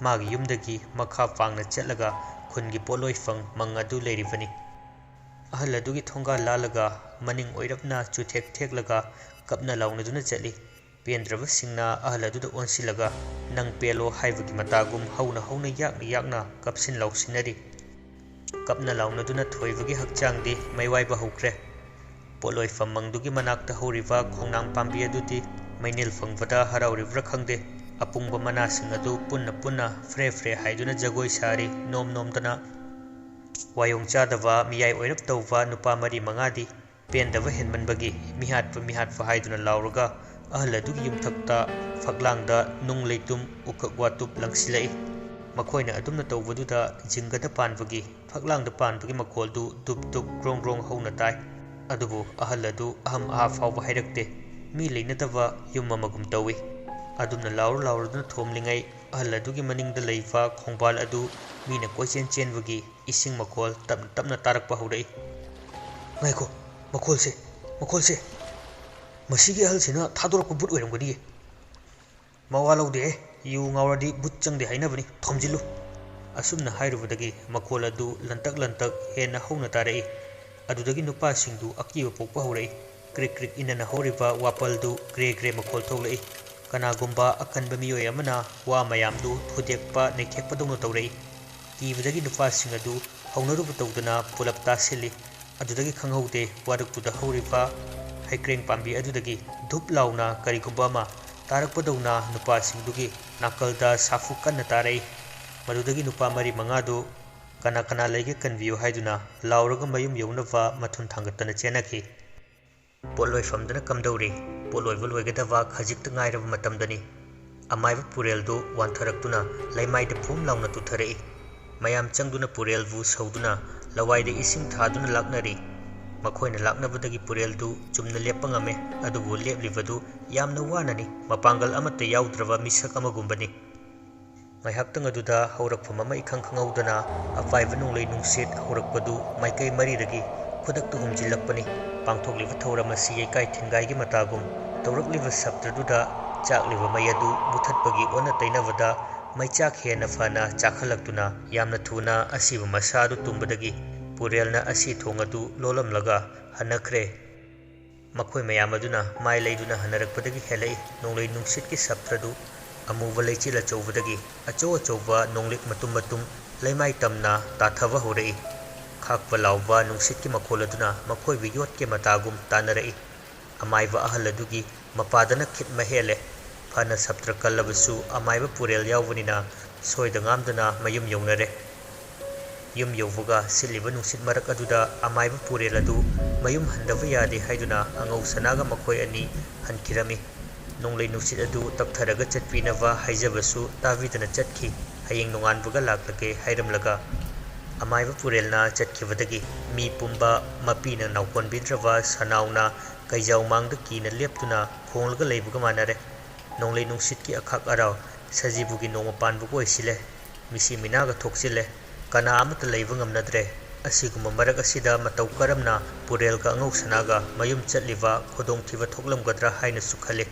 ꯃꯥꯒꯤ ꯌꯨꯝꯗꯒꯤ ꯃꯈꯥ ꯄꯥꯡꯅ ꯆꯠꯂꯒ ꯈꯨꯟꯒꯤ ꯄꯣꯠꯂꯣꯏꯐꯝ ꯃꯪ ꯑꯗꯨ ꯂꯩꯔꯤꯕꯅꯤ꯫ ꯑꯍꯜ ꯑꯗꯨꯒꯤ ꯊꯣꯡꯒꯥꯜ ꯂꯥꯜꯂꯒ ꯃꯅꯤꯡ ꯑꯣꯏꯔꯞꯅ ꯆꯨꯊꯦꯛ ꯊꯦꯛꯂꯒ ꯀꯞꯅ ꯂꯥꯎꯅꯗꯨꯅ ꯆꯠꯂꯤ꯫ ꯄꯦꯟꯗ꯭ꯔꯕꯁꯤꯡꯅ ꯑꯍꯜ ꯑꯗꯨꯗ ꯑꯣꯟꯁꯤꯜꯂꯒ "ꯅꯪ ꯄꯦꯜꯂꯣ" ꯍꯥꯏꯕꯒꯤ ꯃꯇꯥꯒꯨꯝ ꯍꯧꯅ ꯍꯧꯅ ꯌꯥꯛꯅ ꯌꯥꯛꯅ ꯀꯞꯁꯤꯟ ꯂꯥꯎꯁꯤꯟꯅꯔꯤ꯫ ꯀꯞꯅ ꯂꯥꯎꯅꯗꯨꯅ ꯊꯣꯏꯕꯒꯤ ꯍꯛꯆꯥꯡꯗꯤ ꯃꯩꯋꯥꯏꯕ ꯍꯧꯈ꯭ꯔꯦ꯫ ꯄꯣꯠꯂꯣꯏꯐꯝ ꯃꯪꯗꯨꯒꯤ ꯃꯅꯥꯛꯇ ꯍꯧꯔꯤꯕ ꯈꯣꯡꯅꯥꯡ ꯄꯥꯝꯕꯤ ꯑꯗꯨꯗꯤ ꯃꯩꯅꯤꯜ ꯐꯪꯕꯗ ꯍꯔꯥꯎꯔꯤꯕ꯭ꯔꯥ ꯈꯪꯗꯦ, ꯑꯄꯨꯡꯕ ꯃꯅꯥꯁꯤꯡ ꯑꯗꯨ ꯄꯨꯟꯅ ꯄꯨꯟꯅ ꯐ꯭ꯔꯦ ꯐ꯭ꯔꯦ ꯍꯥꯏꯗꯨꯅ ꯖꯒꯣꯏ ꯁꯥꯔꯤ ꯅꯣꯝ ꯅꯣꯝꯗꯅ꯫ ꯋꯥꯌꯣꯡ ꯆꯥꯗꯕ ꯃꯤꯌꯥꯏ ꯑꯣꯏꯔꯞ ꯇꯧꯕ ꯅꯨꯄꯥ ꯃꯔꯤ ꯃꯉꯥꯗꯤ ꯄꯦꯟꯗꯕ ꯍꯦꯟꯃꯟꯕꯒꯤ ꯃꯤꯍꯥꯠꯄ, ꯃꯤꯍꯥꯠꯄ ꯍꯥꯏꯗꯨꯅ ꯂꯥꯎꯔꯒ ꯑꯍꯜ ꯑꯗꯨꯒꯤ ꯌꯨꯝꯊꯛꯇ ꯐꯛꯂꯥꯡꯗ ꯅꯨꯡ ꯂꯩꯇꯨꯝ, ꯎꯀꯛ ꯋꯥꯇꯨꯞ ꯂꯪꯁꯤꯜꯂꯛꯏ꯫ ꯃꯈꯣꯏꯅ ꯑꯗꯨꯝꯅ ꯇꯧꯕꯗꯨꯗ ꯖꯤꯡꯒꯗ ꯄꯥꯟꯕꯒꯤ, ꯐꯛꯂꯥꯡꯗ ꯄꯥꯟꯕꯒꯤ ꯃꯈꯣꯜꯗꯨ ꯗꯨꯞ ꯗꯨꯞ ꯒ꯭ꯔꯣꯡ ꯒ꯭ꯔꯣꯡ ꯍꯧꯅ ꯇꯥꯏ꯫ ꯑꯗꯨꯕꯨ ꯑꯍꯜ ꯑꯗꯨ ꯑꯍꯝ ꯑꯍꯥ ꯐꯥꯎꯕ ꯍꯥꯏꯔꯛꯇꯦ꯫ ꯃꯤ ꯂꯩꯅꯗꯕ ꯌꯨꯝ ꯑꯃꯒꯨꯝ ꯇꯧꯏ꯫ ꯑꯗꯨꯝꯅ ꯂꯥꯎꯔ ꯂꯥꯎꯔꯗꯨꯅ ꯊꯣꯝꯂꯤꯉꯩ ꯑꯍꯜ ꯑꯗꯨꯒꯤ ꯃꯅꯤꯡꯗ ꯂꯩꯕ ꯈꯣꯡꯕꯥꯜ ꯑꯗꯨ ꯃꯤꯅ ꯀꯣꯏꯆꯦꯟ ꯆꯦꯟꯕꯒꯤ ꯏꯁꯤꯡ ꯃꯈꯣꯜ ꯇꯞꯅ ꯇꯞꯅ ꯇꯥꯔꯛꯄ ꯍꯧꯔꯛꯏ꯫ "ꯉꯥꯏꯈꯣ, ꯃꯈꯣꯜꯁꯦ, ꯃꯈꯣꯜꯁꯦ! ꯃꯁꯤꯒꯤ ꯑꯍꯜꯁꯤꯅ ꯊꯥꯗꯣꯔꯛꯄ ꯚꯨꯠ ꯑꯣꯏꯔꯝꯒꯅꯤꯌꯦ꯫ ꯃꯋꯥ ꯂꯧꯗꯦꯍꯦ, ꯌꯨ ꯉꯥꯎꯔꯗꯤ ꯚꯨꯠ ꯆꯪꯗꯦ ꯍꯥꯏꯅꯕꯅꯤ, ꯊꯣꯝꯖꯤꯜꯂꯨ!" ꯑꯁꯨꯝꯅ ꯍꯥꯏꯔꯨꯕꯗꯒꯤ ꯃꯈꯣꯜ ꯑꯗꯨ ꯂꯟꯇꯛ ꯂꯟꯇꯛ ꯍꯦꯟꯅ ꯍꯧꯅ ꯇꯥꯔꯛꯏ꯫ ꯑꯗꯨꯗꯒꯤ ꯅꯨꯄꯥꯁꯤꯡꯗꯨ ꯑꯀꯤꯕ ꯄꯣꯛꯄ ꯍꯧꯔꯛꯏ꯫ ꯀ꯭ꯔꯤꯛ ꯀ꯭ꯔꯤꯛ ꯏꯟꯅꯅ ꯍꯧꯔꯤꯕ ꯋꯥꯄꯜꯗꯨ ꯒ꯭ꯔꯦ ꯒ꯭ꯔꯦ ꯃꯈꯣꯜ ꯊꯣꯛꯂꯛꯏ꯫ ꯀꯅꯥꯒꯨꯝꯕ ꯑꯀꯟꯕ ꯃꯤꯑꯣꯏ ꯑꯃꯅ ꯋꯥ ꯃꯌꯥꯝꯗꯨ ꯊꯨꯗꯦꯛꯄ ꯅꯩꯊꯦꯛꯄꯗꯧꯅ ꯇꯧꯔꯛꯏ꯫ ꯀꯤꯕꯗꯒꯤ ꯅꯨꯄꯥꯁꯤꯡ ꯑꯗꯨ ꯍꯧꯅꯔꯨꯕ ꯇꯧꯗꯅ ꯄꯨꯂꯞ ꯇꯥꯁꯤꯜꯂꯤ꯫ ꯑꯗꯨꯗꯒꯤ ꯈꯪꯍꯧꯗꯦ ꯋꯥꯔꯨꯛꯇꯨꯗ ꯍꯧꯔꯤꯕ ꯍꯩꯀ꯭ꯔꯦꯡ ꯄꯥꯝꯕꯤ ꯑꯗꯨꯗꯒꯤ ꯙꯨꯞ ꯂꯥꯎꯅ ꯀꯔꯤꯒꯨꯝꯕ ꯑꯃ ꯇꯥꯔꯛꯄꯗꯧꯅ ꯅꯨꯄꯥꯁꯤꯡꯗꯨꯒꯤ ꯅꯥꯀꯜꯗ ꯁꯥꯐꯨ ꯀꯟꯅ ꯇꯥꯔꯛꯏ꯫ ꯃꯗꯨꯗꯒꯤ ꯅꯨꯄꯥ ꯃꯔꯤ ꯃꯉꯥꯗꯨ "ꯀꯅꯥ ꯀꯅꯥ ꯂꯩꯒꯦ ꯀꯟꯕꯤꯌꯨ" ꯍꯥꯏꯗꯨꯅ ꯂꯥꯎꯔꯒ ꯃꯌꯨꯝ ꯌꯧꯅꯕ ꯃꯊꯨꯟ ꯊꯥꯡꯒꯠꯇꯅ ꯆꯦꯟꯅꯈꯤ꯫ ꯄꯣꯠꯂꯣꯏꯐꯝꯗꯅ ꯀꯝꯗꯧꯔꯤ? ꯄꯣꯠꯂꯣꯏꯕ ꯂꯣꯏꯒꯗꯕ ꯈꯖꯤꯛꯇ ꯉꯥꯏꯔꯕ ꯃꯇꯝꯗꯅꯤ꯫ ꯑꯃꯥꯏꯕ ꯄꯨꯔꯦꯜꯗꯨ ꯋꯥꯟꯊꯔꯛꯇꯨꯅ ꯂꯩꯃꯥꯏꯗ ꯐꯨꯝ ꯂꯥꯎꯅ ꯇꯨꯊꯔꯛꯏ꯫ ꯃꯌꯥꯝ ꯆꯪꯗꯨꯅ ꯄꯨꯔꯦꯜꯕꯨ ꯁꯧꯗꯨꯅ ꯂꯋꯥꯏꯗ ꯏꯁꯤꯡ ꯊꯥꯗꯨꯅ ꯂꯥꯛꯅꯔꯤ꯫ ꯃꯈꯣꯏꯅ ꯂꯥꯛꯅꯕꯗꯒꯤ ꯄꯨꯔꯦꯜꯗꯨ ꯆꯨꯝꯅ ꯂꯦꯞꯄ ꯉꯝꯃꯦ, ꯑꯗꯨꯕꯨ ꯂꯦꯞꯂꯤꯕꯗꯨ ꯌꯥꯝꯅ ꯋꯥꯅꯅꯤ, ꯃꯄꯥꯡꯒꯜ ꯑꯃꯠꯇ ꯌꯥꯎꯗ꯭ꯔꯕ ꯃꯤꯁꯛ ꯑꯃꯒꯨꯝꯕꯅꯤ꯫ ꯉꯥꯏꯍꯥꯛꯇꯪ ꯑꯗꯨꯗ ꯍꯧꯔꯛꯐꯝ ꯑꯃ ꯏꯈꯪ ꯈꯪꯍꯧꯗꯅ ꯑꯄꯥꯏꯕ ꯅꯣꯡꯂꯩ ꯅꯨꯡꯁꯤꯠ ꯍꯧꯔꯛꯄꯗꯨ ꯃꯥꯏꯀꯩ ꯃꯔꯤꯗꯒꯤ ꯈꯨꯗꯛꯇ ꯍꯨꯝꯖꯤꯜꯂꯛꯄꯅꯤ꯫ ꯄꯥꯡꯊꯣꯛꯂꯤꯕ ꯊꯧꯔꯝ ꯑꯁꯤ ꯌꯩꯀꯥꯏ ꯊꯤꯟꯒꯥꯏꯒꯤ ꯃꯇꯥꯒꯨꯝ ꯇꯧꯔꯛꯂꯤꯕ ꯁꯞꯇ꯭ꯔꯗꯨꯗ ꯆꯥꯛꯂꯤꯕ ꯃꯩ ꯑꯗꯨ ꯃꯨꯊꯠꯄꯒꯤ ꯑꯣꯟꯅ ꯇꯩꯅꯕꯗ ꯃꯩꯆꯥꯛ ꯍꯦꯟꯅ ꯐꯅ ꯆꯥꯛꯈꯠꯂꯛꯇꯨꯅ ꯌꯥꯝꯅ ꯊꯨꯅ ꯑꯁꯤꯕ ꯃꯁꯥ ꯑꯗꯨ ꯇꯨꯝꯕꯗꯒꯤ ꯄꯨꯔꯦꯜꯅ ꯑꯁꯤ ꯊꯣꯡ ꯑꯗꯨ ꯂꯣꯜꯂꯝꯂꯒ ꯍꯟꯅꯈ꯭ꯔꯦ꯫ ꯃꯈꯣꯏ ꯃꯌꯥꯝ ꯑꯗꯨꯅ ꯃꯥꯏ ꯂꯩꯗꯨꯅ ꯍꯟꯅꯔꯛꯄꯗꯒꯤ ꯍꯦꯜꯂꯛꯏ ꯅꯣꯡꯂꯩ ꯅꯨꯡꯁꯤꯠꯀꯤ ꯁꯞꯇ꯭ꯔꯗꯨ ꯑꯃꯨꯕ ꯂꯩꯆꯤꯜ ꯑꯆꯧꯕꯗꯒꯤ ꯑꯆꯧ ꯑꯆꯧꯕ ꯅꯣꯡꯂꯤꯛ ꯃꯇꯨꯝ ꯃꯇꯨꯝ ꯂꯩꯃꯥꯏ ꯇꯝꯅ ꯇꯥꯊꯕ ꯍꯧꯔꯛꯏ꯫ ꯈꯥꯛꯄ ꯂꯥꯎꯕ ꯅꯨꯡꯁꯤꯠꯀꯤ ꯃꯈꯣꯜ ꯑꯗꯨꯅ ꯃꯈꯣꯏꯕꯨ ꯌꯣꯠꯀꯦ ꯃꯇꯥꯒꯨꯝ ꯇꯥꯅꯔꯛꯏ꯫ ꯑꯃꯥꯏꯕ ꯑꯍꯜ ꯑꯗꯨꯒꯤ ꯃꯄꯥꯗꯅ ꯈꯤꯠ ꯃꯍꯦꯜꯂꯦ꯫ ꯐꯅ ꯁꯞꯇ꯭ꯔ ꯀꯜꯂꯕꯁꯨ ꯑꯃꯥꯏꯕ ꯄꯨꯔꯦꯜ ꯌꯥꯎꯕꯅꯤꯅ ꯁꯣꯏꯗ ꯉꯥꯝꯗꯅ ꯃꯌꯨꯝ ꯌꯧꯅꯔꯦ꯫ ꯌꯨꯝ ꯌꯧꯕꯒ ꯁꯤꯠꯂꯤꯕ ꯅꯨꯡꯁꯤꯠ ꯃꯔꯛ ꯑꯗꯨꯗ ꯑꯃꯥꯏꯕ ꯄꯨꯔꯦꯜ ꯑꯗꯨ ꯃꯌꯨꯝ ꯍꯟꯗꯕ ꯌꯥꯗꯦ ꯍꯥꯏꯗꯨꯅ ꯑꯉꯧ ꯁꯅꯥꯒ ꯃꯈꯣꯏ ꯑꯅꯤ ꯍꯟꯈꯤꯔꯝꯃꯤ꯫ ꯅꯣꯡꯂꯩ ꯅꯨꯡꯁꯤꯠ ꯑꯗꯨ ꯇꯞꯊꯔꯒ ꯆꯠꯄꯤꯅꯕ ꯍꯥꯏꯖꯕꯁꯨ ꯇꯥꯕꯤꯗꯅ ꯆꯠꯈꯤ꯫ ꯍꯌꯦꯡ ꯅꯣꯡꯉꯥꯟꯕꯒ ꯂꯥꯛꯂꯒꯦ ꯍꯥꯏꯔꯝꯂꯒ ꯑꯃꯥꯏꯕ ꯄꯨꯔꯦꯜꯅ ꯆꯠꯈꯤꯕꯗꯒꯤ ꯃꯤ ꯄꯨꯝꯕ ꯃꯄꯤꯅ ꯅꯥꯎꯀꯣꯟꯕꯤꯗ꯭ꯔꯕ ꯁꯅꯥꯎꯅ ꯀꯩꯖꯥꯎ ꯃꯥꯡꯗ ꯀꯤꯅ ꯂꯦꯞꯇꯨꯅ ꯈꯣꯡꯂꯒ ꯂꯩꯕꯒ ꯃꯥꯟꯅꯔꯦ꯫ ꯅꯣꯡꯂꯩ ꯅꯨꯡꯁꯤꯠꯀꯤ ꯑꯈꯥꯛ ꯑꯔꯥꯎ ꯁꯖꯤꯕꯨꯒꯤ ꯅꯣꯡꯃ ꯄꯥꯟꯕꯒ ꯑꯣꯏꯁꯤꯜꯂꯦ꯫ ꯃꯤꯁꯤ ꯃꯤꯅꯥꯒ ꯊꯣꯛꯆꯤꯜꯂꯦ꯫ ꯀꯅꯥ ꯑꯃꯠꯇ ꯂꯩꯕ ꯉꯝꯅꯗ꯭ꯔꯦ꯫ ꯑꯁꯤꯒꯨꯝꯕ ꯃꯔꯛ ꯑꯁꯤꯗ ꯃꯇꯧ ꯀꯔꯝꯅ ꯄꯨꯔꯦꯜꯒ ꯑꯉꯧ ꯁꯅꯥꯒ ꯃꯌꯨꯝ ꯆꯠꯂꯤꯕ ꯈꯨꯗꯣꯡꯊꯤꯕ ꯊꯣꯛꯂꯝꯒꯗ꯭ꯔꯥ ꯍꯥꯏꯅꯁꯨ ꯈꯜꯂꯤ꯫